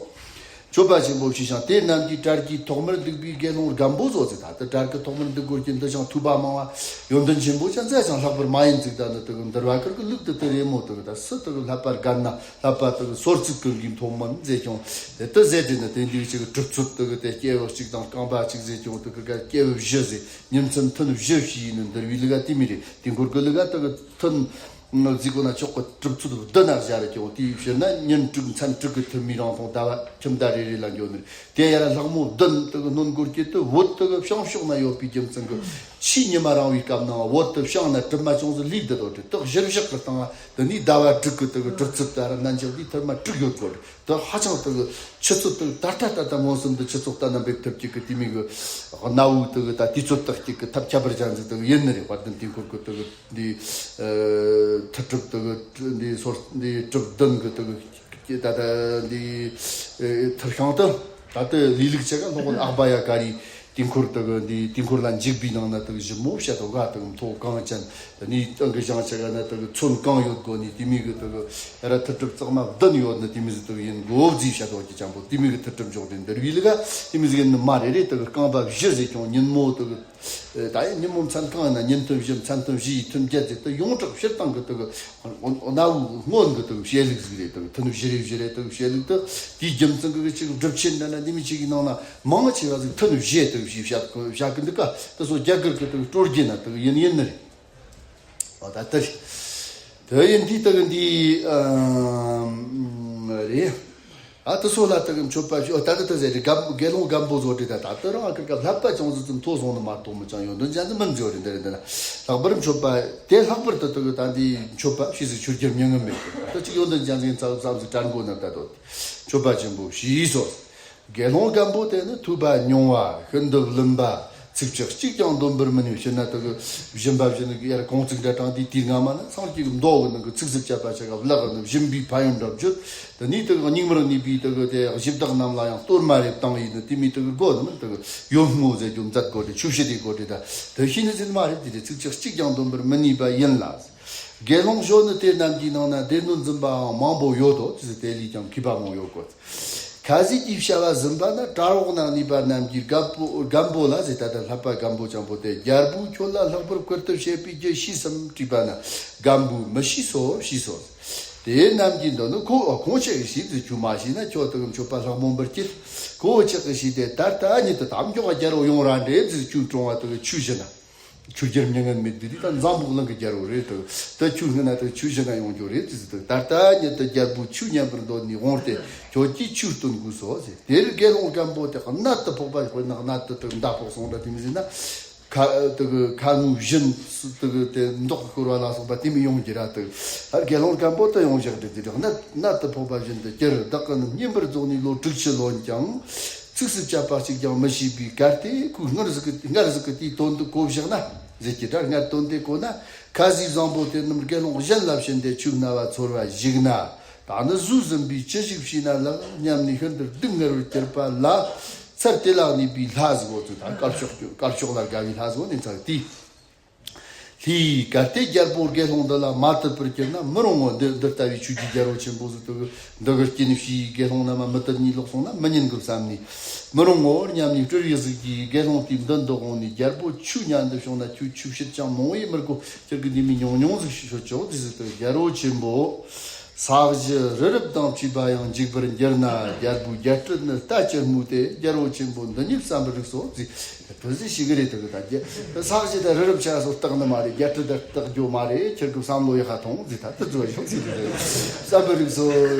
མཆོད་པ་ཆེན་པོ་ཕྱིས་ཤིང་དེ་རྣམས་ཀྱིས་གྲལ་གྱི་ཐོག་མར་འདུག་པའི་དགེ་སློང་རྒན་པོ་ཚོ་ཟིག་ད་དུ་གྲལ་གྱི་ཐོག་མར་འདུག་དགོས་ཀྱི་འདི་ཅང་ཐོས་པ་མང་བ་ཡོན་ཏན་ཆེན་པོ་ཅང་ཙ་ཅང་ལྷག་པར་མ་ཡིན་ཟིག་ད་ནི་དུ་གི་འདུལ་བ་ཁུར་གི་ལུགས་དུ་དུ་རེ་མོ་དུ་གི་ད་སུ་དུ་གི་ལྷག་པར་དགའ་ན། ལྷག་པར་དུ་སོར་ཚིགས་ཀུན་གྱི་མཐོང་མིན་མཛད་ཀྱང་དེ་ལྟར་ཟེར་དེ་ནི་དེ་འདྲའི་ཅིག་གྲུབ་ཚུལ་དུ་གི་དེ་སྐྱེས་བུ་གཅིག་དང་རྐང་པ་གཅིག་ཟེར་ཀྱང་དུ་གི་ག་སྐྱེས་བུ་བཞི་ཟེར་ཉིན་མཚན་ཐུན་བཞི་བྱས་ནི་འདུལ་བའི་ལུགས་ཀ་དེ་མི་རེད། དེ་འཁོར་གི་ལུགས་ཀ་དུ་གི་ཐུན་ ང་རྫིག་གོ་ན་ཆོག་གི། གྲུབ་ཚུལ་བདུན་ན་བཞག་རེ་ཀྱང་དེའི་ཕྱིར་ན་ཉིན་དྲུག་མཚན་དྲུག་གི་ཐུན་མིན་རང་མཐོང་ཟླ་བ་ཁྱིམ་ཟླ་རེ་རེ་ལ་འགྱོ་ནི་རེད། དེ་ཡར་ལྷག་མོ་བདུན་དུ་གི་སྣོན་སྒོར་གྱི་དུ་བོད་དུ་གི་བྱང་ཕྱོགས་ན་ཡོད་པའི་རྒྱུ་མཚན་གི་ཕྱིས་ཉི་མ་རིང་བའི་སྐབས་ནང་བོད་དུ་བྱང་ན་གྲུབ་མ་བྱུང་ཟིག་ལུས་འདི་དོ་དྲི་དག་གཞིར་བཞག་གི་སྟེང་དུ་ནི་ཟླ་བ་དྲུག་གི་དུ་གི་གྲུབ་ཚུལ་ད་ར་ནན་ཅིག་དེའི་ཐུར་མ་དྲུག་ཡོད་གོ་རེད། དུ་ཧ་ཅང་དུ་གི་ཆུ་ཚོད་དུ་ད་ལྟ་ད་ལྟ་མངོན་སུམ་དུ་ཆུ་ཚོད་ལྟ་ན་འབེབས་ཐུབ་ཀྱི་གི་དེ་མིན་གི་གནའ་བོའི་དུ་གི་ད་དུས་ཚོད་དག་ཅིག་གི་ཐབས་ཁྱད་པར་ཅན་ཟིག་དུ་གི་ཡིན་ནི་རེད། དཔལ་ལྡན་དུས་འཁོར་གི་དུ་གི་འདི་ཨ་ཐུར་གྲུབ་དུ་གི་འདི་སོར་འདི་གྲུབ་བདུན་གི་དུ་གི་ད་ལྟ་འདི་ཨ་ཐུར་ཤང་དུ་ད་ལྟ་ལུས་ལུགས་ཆེ་ག་ལྷོ་ཁོ་ཨག་བ་ཡ་ཀ་རི་དུས་འཁོར་དུ་གི་འདི་དུས་འཁོར་ལ་འཇུག་པའི་ནང་ན་དུ་གི་ཞིབ་མོ་བཤད་དོ་ག་དུ་གི་མཐོ་གང་ཅན་དུ་ནི་ཏང་གི་ཞང་ཆེ་ག་ན་དུ་གི་ཚོན་གང་ཡོད་དགོ་ནི་དེ་མིན་གི་དུ་གི་ཨ་ར་ཐུར་གྲུབ་གཙང་མ་བདུན་ཡོད་ནི་དེ་མིན་ཟིག་དུ་གི་ཡིན་དགོ་བརྫིས་བཤད་དོ་གི་ཅང་པོ་དེ་མིན་གི་ཐུར་གྲུབ་འཇོག་དེ་འདིར་བའི་ལི་ག་དེ་མིན་ཟིག་ཡིན་ནི་མ་རེད། རེད་དུ་གི་རྐང་པ་བཞི་ཟེར་ཀྱང་ཉིན་མོ་དུ་གི་ད་ཡིན་ཉིན་མོ་མཚན་གང་ཡིན་ན་ཉིན་ཐུན་བཞི་མཚན་ཐུན་བཞི་ཡི་ཐུན་བརྒྱད་ཟེར་དུ་ཡོངས་གྲགས་སྤྱིར་བཏང་གི་དུ་གི་གནའ་བོའི་སྔོན་གི་དུ་གི་བཤད་ལུགས་ཟིག་རེད། དུ་གི་ཐུན་བཞི་རེ་བཞི་རེ་དུ་གི་བཤད་ལུགས་དུ་དེའི་རྒྱུ་མཚན་གི་ཅིག་སྒྲུབ་ཆེན་འདྲ་ན་འདི་མི་ཅིག་གི་ནང་ན་མང་ཆེ་བ་ཟིག་ཐུན་བཞི་དུ་གི་བཞི་བཤད་བཤད་གི་འདུག་ག་དུ་སོ་རྒྱ་གར་གི་དུ་གི་སྲོལ་རྒྱུན་ན་དུ་གི་ཡིན་ཡིན་ནི་རེད། ཨོ་ད་དུ་དུ་ཡིན་དུས་དུ་གི་འདི་ཨ་རེད། ཨ་དུ་སོ་ལ་དུ་གི་མཆོད་པ་ཞུ། ཨོ་ད་དུ་དུ་ཟེར་རེད། དགའ་དགེ་སློང་སྒམ་པོ་བཟོ་རེད། ད་ད་དུ་རང་ཨ་ཀི་ཀ་བསླབ་པ་ཅུང་ཟད་ཙམ་མཐོ་སོང་ནི་མ་གཏོགས་མི་ཅང་ཡོང་དོན་ཅན་དུ་མིན་བཟོ་རེད། འདི་རེད། འདི་ན་ལྷག་པར་མཆོད་པ་དེ་ལྷག་པར་དུ་དུ་གི་ད་འདི་མཆོད་པ་ཕྱིས་སུ་ཆོས་རྒྱལ་མྱ་ངན་མེད་གི་དུ་ཅིག་ཡོང་དོན་ཅན་ཟིག་ཚ་བསམ་སུ་དྲན་གོ་ན་ད་དོ་མཆོད་པ་ཆེན་པོ་ཞུས་སོ། དགེ་སློང་སྒམ་པོ་དེ་ནི་ཐོས་པ་མྱོང་བ་ཤིན་ཏུ་བླུན་པ། ཚིགས་བཅད་གཅིག་ཀྱང་འདོན་པར་མི་ནུས། ཕྱིར་ན་དུ་གི་སྦྱིན་པ་བྱིན་ནི་ཡར་གོང་ཚིག་འདྲ་དྲངས་དུས་དེའི་སྔ་མ་ན་སངས་རྒྱས་ཀྱི་མདོ་གི་ནང་གི་ཚིགས་སུ་བཅད་པ་ཆ་ག་བཀླག་ནི་སྦྱིན་པའི་ཕན་ཡོན་འགྲུབ་རྒྱུ། དེ་ནས་དུ་གི་སྙིགས་མར་གནས་པའི་དུ་གི་དེ་གཞི་བདག་རྣམས་ལ་ཡང་གཏོར་མ་རེ་བཏང་ཡིན་ནི་དེ་མི་དུ་གི་དགོ་ནི་མིན་དུ་གི་ཡོན་བསྔོ་ཟེར་རྒྱུ་མཛད་དགོ་དེ་ཆོས་བཤད་དེ་དགོ་དེ་ད་དུ་ཤེས་ནི་ཟིན་མ་རེད། དེ་དེ་ཚིགས་བཅད་གཅིག་ཀྱང་འདོན་པར་མི་ནུས་པ་ཡིན་ལ། དགེ་སློང་གཞོན་ནུ་དེ་རྣམས་ཀྱི་ནང་ན་སྡེ་སྣོད་འཛིན་པའང་མང་པོ་ཡོད་དོ། ཅི་ཟེར་དེ་ལས་ཀྱང་མཁས་པ་མང་ཡོད་གོ། ཁ་ཟས་ཀྱི་བྱ་བ་ཟིན་པ་ན་གྲྭ་རོགས་ནང་ནུས་པ་རྣམས་ཀྱིས་སྒམ་པོ་སྒམ་པོ་ལ་ཟེར། ད་ལྟ་བསླབ་པ་སྒམ་པོ་ཅང་པོ་དེ་རྒྱལ་པོས་ཁྱོད་ལ་ལྷག་པར་བཀུར་སྟི་བྱེད་པའི་རྒྱུ་ཤེས་སམ་དྲིས་པ་ན་སྒམ་པོས་མི་ཤེས་སོ་ཞེས་སོ། དེ་རྣམས་ཀྱིས་འདི་ནི་ཁོ་ཁོང་ཆེ་གི་ཤེས་ཟེར། ཁྱོད་མ་ཤེས་ན་ཁྱོད་དུ་གི་མཆོད་པ་ལྷག་མོ་འབུལ་སྐྱེལ། ཁོ་ཆེ་གི་ཤེས་དེ་ད་ལྟ་ཉིད་དུ་དམ་འཇོག་རྒྱལ་རོ་ཡོང་ར་འདྲེ་ཟེར། ཁྱོད་གྲོང་བ་དུ་གི་ཆོས་བྱེད་ན། ཆོས་རྒྱལ་མྱ་ངན་མེད་འདི་དེ་ད་འཛམ་བུ་གླིང་གི་རྒྱལ་པོ་རེད་དོ། ད་ཆོས་སྔོན་ན་ད་ཆོས་གཞན་ན་ཡོང་རྒྱུ་རེད་ཟེར་དུས། ད་ལྟ་ཉིད་དུ་རྒྱལ་པོ་ཆོས་ཉན་པར་འདོད་ནས་འོངས་ཏེ་ཁྱོད་ཀྱིས་ཆོས་སྟོན་དགོས་སོ་ཟེར། དེར་དགེ་སློང་སྒམ་པོ་དེ་གནད་དུ་ཕོག་པ། དཔེར་ན་གནད་དུ་དུ་མདའ་ཕོག་སོང་འདྲ་དེ་མི་ཟེར་ན། ཁ་དུ་གི་ཁ་ངུ་བཞིན་དུ་གི་དེ་མདོག་ཤོར་བ་ལ་སོགས་པ་དེ་མི་ཡོང་རྒྱུ་ར་དུ། ཨ་དགེ་སློང་སྒམ་པོ་དུ་ཡོང་བཞག་འདྲ་དེ་དག་གནད་གནད་དུ་ཕོག་པ་བཞིན་དུ་གྱུར། བདག་གི་ནི་བསྙེན་པར་རྫོགས་ནས་ལོ་དྲུག་ཅུ་ལོན་ཀྱང་། ཚིགས་སུ་བཅད་པ་གཅིག་ཀྱང་མི་ཤེས་པའི་གལ་ཏེ་ཁོས་སྔར་ཟིག་གི་སྔར་ཟིག་གི་དེའི་དོན་དུ་གོ་བཞག་ན་ཟེར་གྱི་འདྲ། སྔར་དོན་དེ་གོ་ན་ཁ་ཟས་བཟང་པོ་དེ་རྣམས་དགེ་སློང་གཞན་ལ་བྱིན་ཏེ་ཆོས་སྨྲ་བ་ཚོར་བ་ཞིག་ན། ད་ནི་ཟོས་ཟིན་པས་ཅི་ཞིག་བྱས་ན་ལགས་སྙམ་ནས་ཤིན་ཏུ་སྡུག་བསྔལ་བར་གྱུར་པ་ལ། ཚར་དེ་ལ་གནས་པའི་ལྷ་ཟིག་འོ་ཚོད་ད་དཀར་ཕྱོགས་དཀར་ཕྱོགས་ལ་དགའ་བའི་ལྷ་ཟིག་འོ་ནས་ཚར་དེའི། ལྷའི་གལ་ཏེ་རྒྱལ་པོ་དགེ་སློང་འདི་ལ་མ་དད་པར་གྱུར་ན་མི་རུང་ངོ་། འདི་འདི་ལྟ་བུའི་ཆོས་ཀྱི་རྒྱལ་པོ་ཆེན་པོ་ཟིག་ཏུ་འདི་གི་རྐྱེན་བྱས་དགེ་སློང་རྣམས་མི་དད་ནས་ལོག་སོང་ན་མི་ཉན་གི་བསམ་ནས་མི་རུང་ངོ་སྙམ་ནས་སྤྲུལ་པའི་གཟུགས་ཀྱིས་དགེ་སློང་དེའི་མདུན་དུ་འོངས་ནས། རྒྱལ་པོ་ཆོས་ཉན་དུ་བྱུང་ན་ཁྱོད་ཆོས་བཤད་ཅང་མང་བས་མི་དགོས། ཁྱེད་ཀྱི་འདི་མི་ཉུང་ཉུང་ཟིག་ཤོད་ཆོག་ཟེར་ཟིག་ཏུ་རྒྱལ་པོ་ཆེན་པོ། ས་གཞི་རི་རབ་དང་བཅས་པ་ཡང་འཇིག་པར་འགྱུར་ན། རྒྱལ་པོའི་རྒྱལ་སྲིད་ནི་ལྟ་ཅི་སྨོས་ཏེ། རྒྱལ་པོ་ཆེན་པོ་འདི་ཉིད་བསམ་པར་རིགས་སོ་ཟེར། དེ་ཟིག་ཞིག་གི་རེད། དེ་གི་ད་རྒྱལ་ས་གཞི་དང་རི་རབ་ཆ་སོགས་བརྟག་ནི་མ་རེད། རྒྱལ་སྲིད་དང་བརྟག་རྒྱུ་མ་རེད། ཁྱེད་ཀྱི་བསམ་བློ་ཡག་ག་ཐོངས་ཟེར། ད་དེ་ཚོ་ཡོང་ཟེར་གི་རེད། བསམ་པར་རིགས་སོ་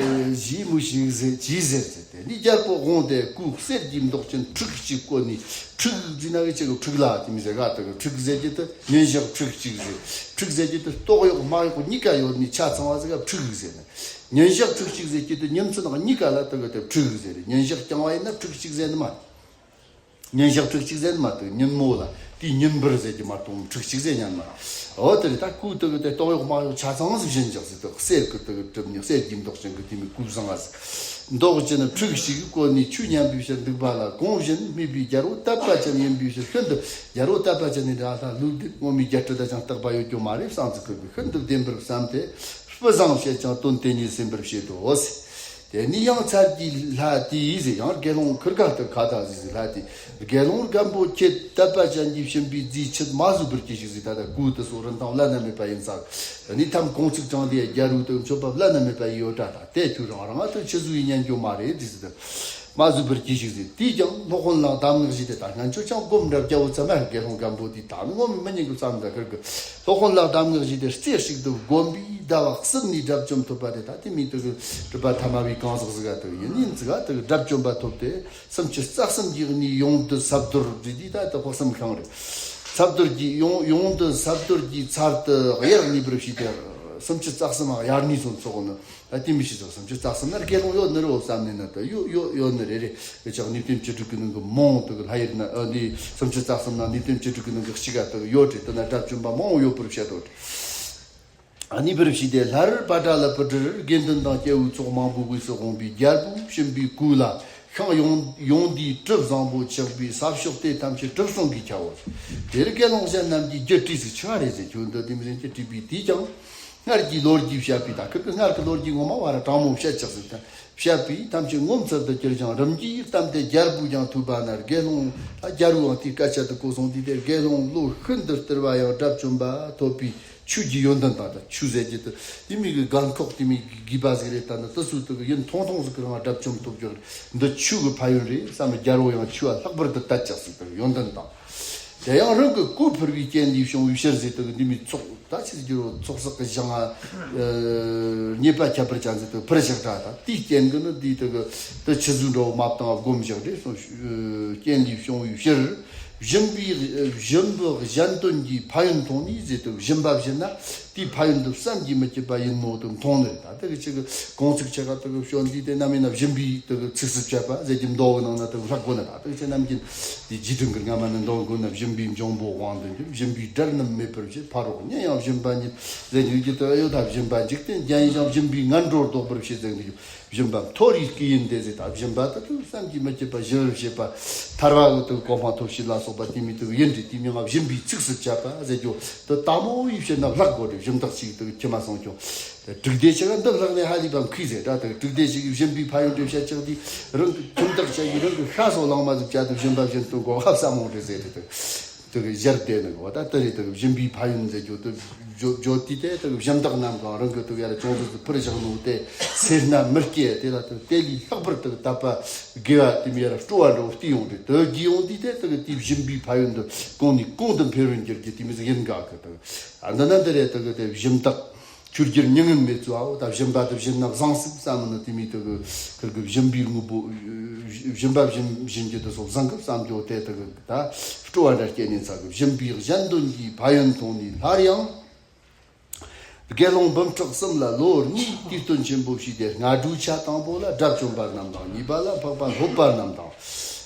ཞེས་སྨོས་ཤིག་ཟེར་ཅི་ཟེར་ཟེར། དེ་ནས་རྒྱལ་པོ་དགོངས་ཏེ་སྐུ་གསེར་གྱི་མདོག་ཅན་ཁྲི་གཅིག་བཀོད་ནས། ཁྲི་ཟེར་ན་གི་ཅི་གི་ཁྲི་ལ་དེ་མི་ཟེར་ག་དེ་གི་ཁྲི་ཟེར་གྱི་དེ་ཉིན་ཞག་ཁྲི་གཅིག་ཟེར། ཁྲི་ཟེར་གྱི་དེ་ལྟོགས་གཡོག་མ་གཡོག་གཉིས་ཀ་ཡོད་ནི་ཆ་ཚང་བ་ཟེར་ག་ཁྲི་ཟེར་ནི། ཉིན་ཞག་ཁྲི་གཅིག་ཟེར་གྱི་དེ་ཉིན་མཚན་གཉིས་ཀ་ལ་དེ་གི་དེ་ཁྲི་ཟེར། ཉིན་ཞག་རྐྱང་བ་ཡིན་ན་ཁྲི་གཅིག་ཟེར་ནི་མ། ཉིན་ཞག་ཁྲི་གཅིག་ཟེར་ནི་མ་དེ་ཉིན་མོ་ལ་དེའི་ཉིན་པར་ཟེར་གྱི་མ་གཏོགས་ཁྲི་གཅིག་ཟེར་ཉན་མ། འོ་དེ་རེད། ད་སྐུ་དེ་གི་དེ་ལྟོགས་གཡོག་མ་གཡོག་ཆ་ཚང་ཟིག་བཞིན་ཅག་ཟིག་དེ་གསེར་གི་དེ་གི་གྲིབ་ནི་གསེར་གྱི་མདོག་ཅན་གི་དེ་མི་སྐུ་བཟང་བ་ཟིག་མདོག་ཅན་ནི་ཁྲི་གཅིག་བཀོད་ནས་ཆོས་ཉན་པའི་ཕྱིར་འདུག་པ་ལ། གོང་བཞིན་སྨྲས་པའི་རྒྱལ་པོ་དད་པ་ཅན་ཡིན་པའི་ཕྱིར་ཤིན་ཏུ། རྒྱལ་པོ་དད་པ་ཅན་ནི་ར་ལྷ་ལུགས་འདི་ངོ་མའི་རྒྱལ་སྲིད་ད་ཅང་རྟག་པ་ཡོད་རྒྱུ་མ་རེད་བསམ་ཚུལ་ཁུར་གི་ཤིན་ཏུ་བདེན་པར་བསམས་ཏེ་སྤུ་བཟང་བྱས་ཀྱང་དོན་དེ་ཉིད་ཟིན་པར་བྱེད་དོ། དེ་ནས་ཡང་ཚར་གྱི་ལྷ་དེས་ཟེར། ཡང་དགེ་སློང་ཁུར་ག་ཏུ་ཁ་ད་ཟེར་ཟེར་ལྷ་དེས། དགེ་སློང་སྒམ་པོ་ཁྱེད་དད་པ་ཅན་གྱིས་བྱིན་པའི་རྫིས་ཆུད་མ་ཟོས་པར་གྱིས་ཤིག་ཟེར། ད་ལྟ་སྐུ་དེ་སོགས་རིན་ཐང་བླ་ན་མེད་པ་ཡིན་ས། དེ་ནས་ཐམ་གོང་ཚིག་དྲངས་ཏེ་རྒྱལ་པོ་དུ་མཆོད་པ་བླ་ན་མེད་པ་ཡི་ཡོད་དྲ་ད་དེ་ཁྱོད་རང་རང་ཨ་ཐུ་ཆི་ཟོས་ཡིན་ཉན་རྒྱུ་མ་རེད་ཟེར་ཟེར། མ་བཟོད་པར་གྱིས་ཤིག་ཟེར། དེས་ཀྱང་སློབ་དཔོན་ལ་གདམས་ངག་བཞེས་ཏེ། ད་སྔོན་ཆད་ཀྱང་སྒོམ་འདྲ་རྒྱལ་པོ་ཚང་མ་དགེ་སློང་སྒམ་པོ་དེ་ད་ནི་ངོ་མི་ཉན་གི་བསམ་འདྲ་ཁུར་གི། སློབ་དཔོན་ལ་གདམས་ངག་བཞེས་ཏེ། རྩེ་གཅིག་ཏུ་བསྒོམས་པས་ཟླ་བ་གསུམ་ནས་དགྲ་བཅོམ་ཐོབ་པ་དེ། ད་དེ་མོ་དེ་གི་གྲུབ་པ་ཐ་མ་བའི་གང་ཟག་ཟིག་ག་དེ་ཡིན་ནི་ཟིག་ག་དེ་གི་དགྲ་བཅོམ་པ་ཐོབ་སྟེ། སུམ་ཅུ་རྩ་གསུམ་གྱི་གནས་ཡོངས་འདུ་ས་རྡོར་བྲིས་དེ། ད་དེ་དཔག་བསམ་ཤིང་རེད། ས་རྡོར་གྱི་ཡོངས་ཡོངས་འདུ་ས་རྡོར་གྱི་ཚལ་དུ་དབྱར་གནས་པར་བྱས་ཏེ། སུམ་ཅུ་རྩ་གསུམ་དབྱར་གནས་སོ་ཚོགས་ནི། ད་དེ་མོ་ཞིག་ཚོགས། སུམ་ཅུ་རྩ་གསུམ་ན་དགེ་སློང་ཡོད་ནི་རེད་བསམ་ནས་ན། ད་ཡོད་ཡོད་ཡོད་ནི་རེད། རེད་དེ་ཅག་གནས་བརྟན་བཅུ་དྲུག་གི་ནང་གི་མང་དེ་གི་ལྷ་ཡུལ་ན། ཨ་འདི་སུམ་ཅུ་རྩ་གསུམ་ན་གནས་བརྟན་བཅུ་དྲུག་གི་ནང་གི་གཅིག་ག་དེ་གི་ཡོད་རེད། དེ་ན་དགྲ་བཅོམ་པ་མང་ཡོད་པར་བཤད་དོ། གནས་པར་བྱས་ཏེ། སླར་པ་ཏྲ་ལ་པུ་ཏྲར་དགེ་འདུན་དང་སྐྱེ་བོའི་ཚོགས་མང་པོའི་དབུས་སུ་འོངས་པས། རྒྱལ་པོ་ཤུམ་པའི་སྐུ་ལ་ཤིང་ཡོངས་ཡོངས་འདུས་གྲུ་བཟང་པོ་ཆགས་པས། ས་ཕྱོགས་དེ་ཐམས་ཅད་གྲུ་གསུམ་གྱིས་ཁྱབ་བོ། དེར་དགེ་སློང་གཞན་རྣམས་ཀྱིས་རྒྱུ་དྲིས་ཟིག་ཆི་བ་རེད་ཟེར། ཁྱོད་འདི་དེ་མོ་ཟིག་གི་དྲིས་པས། དེས་ཀྱང་སྔར་གྱི་ལོ་རྒྱུས་བཤད་པས། ད་ཁུར་གི་སྔར་གྱི་ལོ་རྒྱུས་ངོ་མ་བ་ར་དྲང་མོ་བཤད་ཅིག་ཟིག་དང་བཤད་པས། ཐམས་ཅད་ངོ་མཚར་དུ་གྱུར་ཅིང་རིམ་གྱིས་བལྟམས་ཏེ། རྒྱལ་པོས་ཀྱང་ཐོས་པ་ན། དགེ་སློང་ད་རྒྱལ་པོའང་དེའི་སྐད་ཆ་དེ་གོ་སོང་དུས་དེ། དགེ་སློང་བློ་ཤིན་ཏུ་བརྟུལ་བ་ཡང་དགྲ་བཅོམ་པ་ཐོབ་པའི་ཆོས་ཀྱི་ཡོན་ཏན་དང་། ད་ཆོས་ཟེར་རྒྱུ་དེ་དེ་མོ་གི་དགའ་ཁོག་དེ་མོ་གི་དགོས་པ་ཟིག་རེད། ད་ནི་དེ་ཚོ་དེ་གི་ཡིན་ཐོང་ཐོང་ཟིག་གི་རང་དགྲ་བཅོམ་ཐོབ་རྒྱུ་འདི་ཆོས་ཀྱི་ཕན་ཡོན་རེད་བསམ་ནས། རྒྱལ་པོ་ཡང་ཆོས་པ་ལྷག་པར་དུ་དད་ཅིག་ཟིག་དེ་ཡོན་ཏན་དང་། དེ་ཡང་རང་གི་གོ་ཕུར་བའི་རྐྱེན་ལས་བྱུང་བའི་ཕྱིར་ཟེར། དེ་གི་འདི་མོ་ཚོགས་ད་ཆི་ཟིག་གི་རོ། ཚོགས་བསགས་ཀྱི་ཞིང་ང་རྙེད་པ་ཁྱད་པར་ཅན་ཟིག་དེ་ཕུར་བཞག་འདྲ། ད་དེའི་རྐྱེན་གྱིས་ནི་འདི་དེ་གི་དེ་ཆི་ཟིག་འདྲ་བོ་མ་བཏང་བ་སྒོམ་བཞག་རེད་སོང་། རྐྱེན་ལས་བྱུང་བའི་ཕྱིར། སྦྱིན་པའི་སྦྱིན་པའི་གཞན་དོན་གྱི་ཕན་ཡོན་མཐོང་ནས་ཟེར། དེ་སྦྱིན་པ་བྱིན་ན་དེའི་ཕན་ཡོན་དེ་བསམ་གྱིས་མི་ཁྱབ་པ་ཡིན་ནོ་དེ་མཐོང་ནི་རེད། ད་དེ་གི་ཆི་གི་གོང་ཚིག་ཆེ་ག་དེ་གི་ཤོ་འདི་དེ་ནམ་ཡིན་ན་སྦྱིན་པའི་དེ་གི་ཚིགས་སུ་བཅད་པ་ཟེར་གྱི་མདོ་གི་ནང་ན་དེ་གི་ལྷག་དགོས་ན། ད་དེ་གི་ཆི་ནམ་རྒྱུན་དེ་རྗེས་དྲན་གི་སྔ་མ་ནས་འདོན་དགོས་ན། སྦྱིན་པས་འབྱུང་པོའི་དབང་དུ་འགྱུར། སྦྱིན་པའི་དགྲར་ནི་མེད་པར་བྱེད། ཕ་རོལ་ཉིད་ཡང་སྦྱིན་པ་ཉིད་ཟེར་གྱི་ཡོད་ཀྱི་དེ་ཡོད། ད་སྦྱིན་པ་འཇིག་རྟེན་རྒྱན་ཡིན་ཞིང་། སྦྱིན་པས་ངན་འགྲོར་ལྡོག་པར་བྱེད་ཟེར་གྱི་ཡོད། སྦྱིན་པ་མཐོ་རིས་སྐུ་ཡི་འདོད་ཟེར། ད་སྦྱིན་པ་དེ་དེ་བསམ་གྱིས་མི་ཁྱབ་པ་ཞི་བར་བྱེད་པ། ཐར་བ་གི་དེ་གོ་འཕང་ཐོབ་བྱེད་ལ་སོགས་པ་དེ་མོ་དེ་ཡིན་དེ། དེའི་མིང་ང་སྦྱིན་པའི་ཚིགས་སུ་བཅད་པ་ཟེར་རྒྱུ་དེ་དལ་མོ་ཡི་ཕྱིར་ན་ལྷག་དགོས་རེད། སྦྱིན་བདག་ཅིག་དེ་ཁྱིམ་མ་སོང་ཀྱང་དེ་དྲུག་སྡེ་ཆེ་ག་འདི་ལྷག་ནས་ཧ་ལས་པ་མཁས་ཟེར། ད་དེ་དྲུག་སྡེ་ཞིག་གི་སྦྱིན་པའི་ཕན་ཡོན་དེ་བཤད་ཅིག་དེ་རང་གི་ཁྱིམ་བདག་ཅག་གིས་རང་གི་ཤ་སོགས་ལང་མ་ཟིག་བྱ་དེ་སྦྱིན་པ་བྱིན་དུ་གོ་ཧ་བསམ་མོ་རེད་ཟེར་དེ། དེ་གི་ཞར་བལྟས་ནས་གོ། ད་དེ་རེད། དེ་གི་སྦྱིན་པའི་ཕན་ཡོན་ཟེར་རྒྱུ་དེ་བརྗོད་བརྗོད་དུས་དེ་དེ་གི་སྦྱིན་བདག་རྣམས་གང་རང་གི་དེ་གི་ཡར་ཅུང་ཟད་དུ་ཕུར་བཞག་ནོ་དེ་སེར་སྣ་མི་སྐྱེ། དེ་ལ་དེ་དེ་ལས་ལྷག་པར་དེ་གི་དད་པ་དགེ་བ་དེ་མོ་ཡར་སྤྲོ་བ་འདྲ་བོ་སྐྱེ་ཡོང་དུས། དེ་སྐྱེ་ཡོང་དུས་དེ་དེ་གི་དེའི་སྦྱིན་པའི་ཕན་ཡོན་དེ་གོང་ནས་གོང་དུ་འཕེལ་བར་འགྱུར་རྒྱུ་དེ་མོ་ཟིག་ཡིན་ག་གི། དེ་གི་ཨ་འདི་ན་འདི་རེད། དེ་གི་དེ་སྦྱིན་བདག་ཆོས་རྒྱལ་མྱ་ངན་མེད་ཚོའོ། ད་སྦྱིན་པ་དེ་བྱིན་ན་བཟང་སྲིད་བསམ་ནི་དེ་མོ་དེ་གི་ཁུར་གི་སྦྱིན་པའི་དངོས་པོ། སྦྱིན་པ་བྱིན་བྱིན་རྒྱུ་དེ་སོགས་བཟང་གི་བསམ་རྒྱུ་དེ་དེ་གི་ད་སྤྲོ་བ་འདྲ་སྐྱེས་ནས་ཚ་གི། སྦྱིན་པའི་གཞན་དོན་གྱི་ཕན་ཡོན་མཐོང་ནས། སླར་ཡང་དགེ་སློང་འབུམ་ཕྲག་གསུམ་ལ་ལོ་གཉིས་དུས་སྟོན་ཆེན་པོ་བྱས་ཏེ། སྔ་དྲོའི་ཆ་དང་པོ་ལ་དགྲ་བཅོམ་པ་རྣམས་དང་། གཉིས་པ་ལ་འཕགས་པ་སློབ་པ་རྣམས་དང་།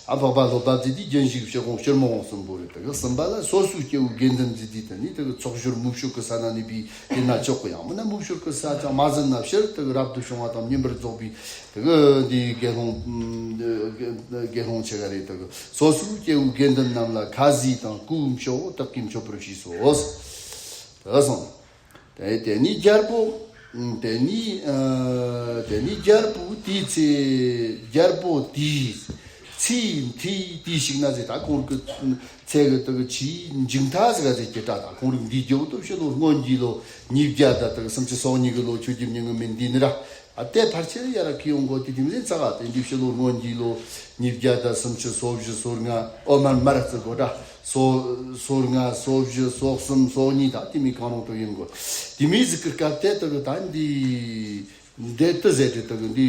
ཨ་འཕགས་པ་སློབ་པ་ཟེར་དུས་རྒྱུན་ཞིག་ཕྱི་དབང་ཕྱིར་མི་དབང་གསུམ་པོ་རེད། དེ་གི་གསུམ་པ་ལ་སོ་སོའི་སྐྱེ་བོ་དགེ་འདུན་ཟེར་དུས་དེ་ནི་དེ་གི་ཚོགས་ཞོར་མུ་ཞོར་གི་ས་ན་གནས་པའི་དེ་ན་ཆོག་གི། ཡང་མིན་ན་མུ་ཞོར་གི་ས་ཆ་མ་ཟིན་ན་ཕྱིར་དེ་གི་རབ་ཏུ་བྱུང་བ་དང་བསྙེན་པར་རྫོགས་པའི་དེ་གི་འདི་དགེ་སློང་། དགེ་སློང་ཆེ་ག་རེད། དེ་གི་སོ་སོའི་སྐྱེ་བོ་དགེ་འདུན་རྣམས་ལ་ཁ་ཟས་དང་གོས་མཆོད་བསྟོད་ཀྱིས་མཆོད་པར་བྱས་སོ། དེ་སོང་། དེ་དེ་ནས་རྒྱལ་པོ། དེ་ནས་ཨ་དེ་ནས་རྒྱལ་པོ་དེའི་ཚེ། རྒྱལ་པོ་དེའི་ཚེ་མཐའི་དུས་ཤིག་ན་ཟེར། ད་ཁོང་གི་ཚེ་གི་དེ་གི་ཆེས་མཇུག་མཐའ་ཟིག་ག་ཟེར་གྱི་སྒྲ། ད་ཁོང་རིག་འདིའི་རྒྱལ་པོ་དེ་ཕྱི་ལོ་སྔོན་གྱི་ལོ་ཉིས་བརྒྱ་དང་དེ་གི་སུམ་ཅུ་སོ་གཉིས་གི་ལོ་ཆོས་རྒྱལ་མྱ་ངན་མེད་འདི་ནི་ར། ཨ་དེ་ཕལ་ཆེར་ཡར་ཁི་ཡོང་གོ་དེ་དེ་མི་ཟིན་ཚ་ག། དེ་འདི་ཕྱི་ལོ་སྔོན་གྱི་ལོ་ཉིས་བརྒྱ་དང་སུམ་ཅུ་སོ་བཞི་སོ་ལྔ། ཨོ་མར་མར་ཙི་གོ་ད་སོ་སོ་ལྔ་སོ་བཞི་སོ་གསུམ་སོ་གཉིས། ད་དེ་མི་གང་རུང་དུ་ཡིན་གོ། དེ་མི་ཟིག་གི་སྐབས་དེ་དེ་གི་ད་འདི་འདི་དེ་ཟེར་དེ་དེ་གི་འདི་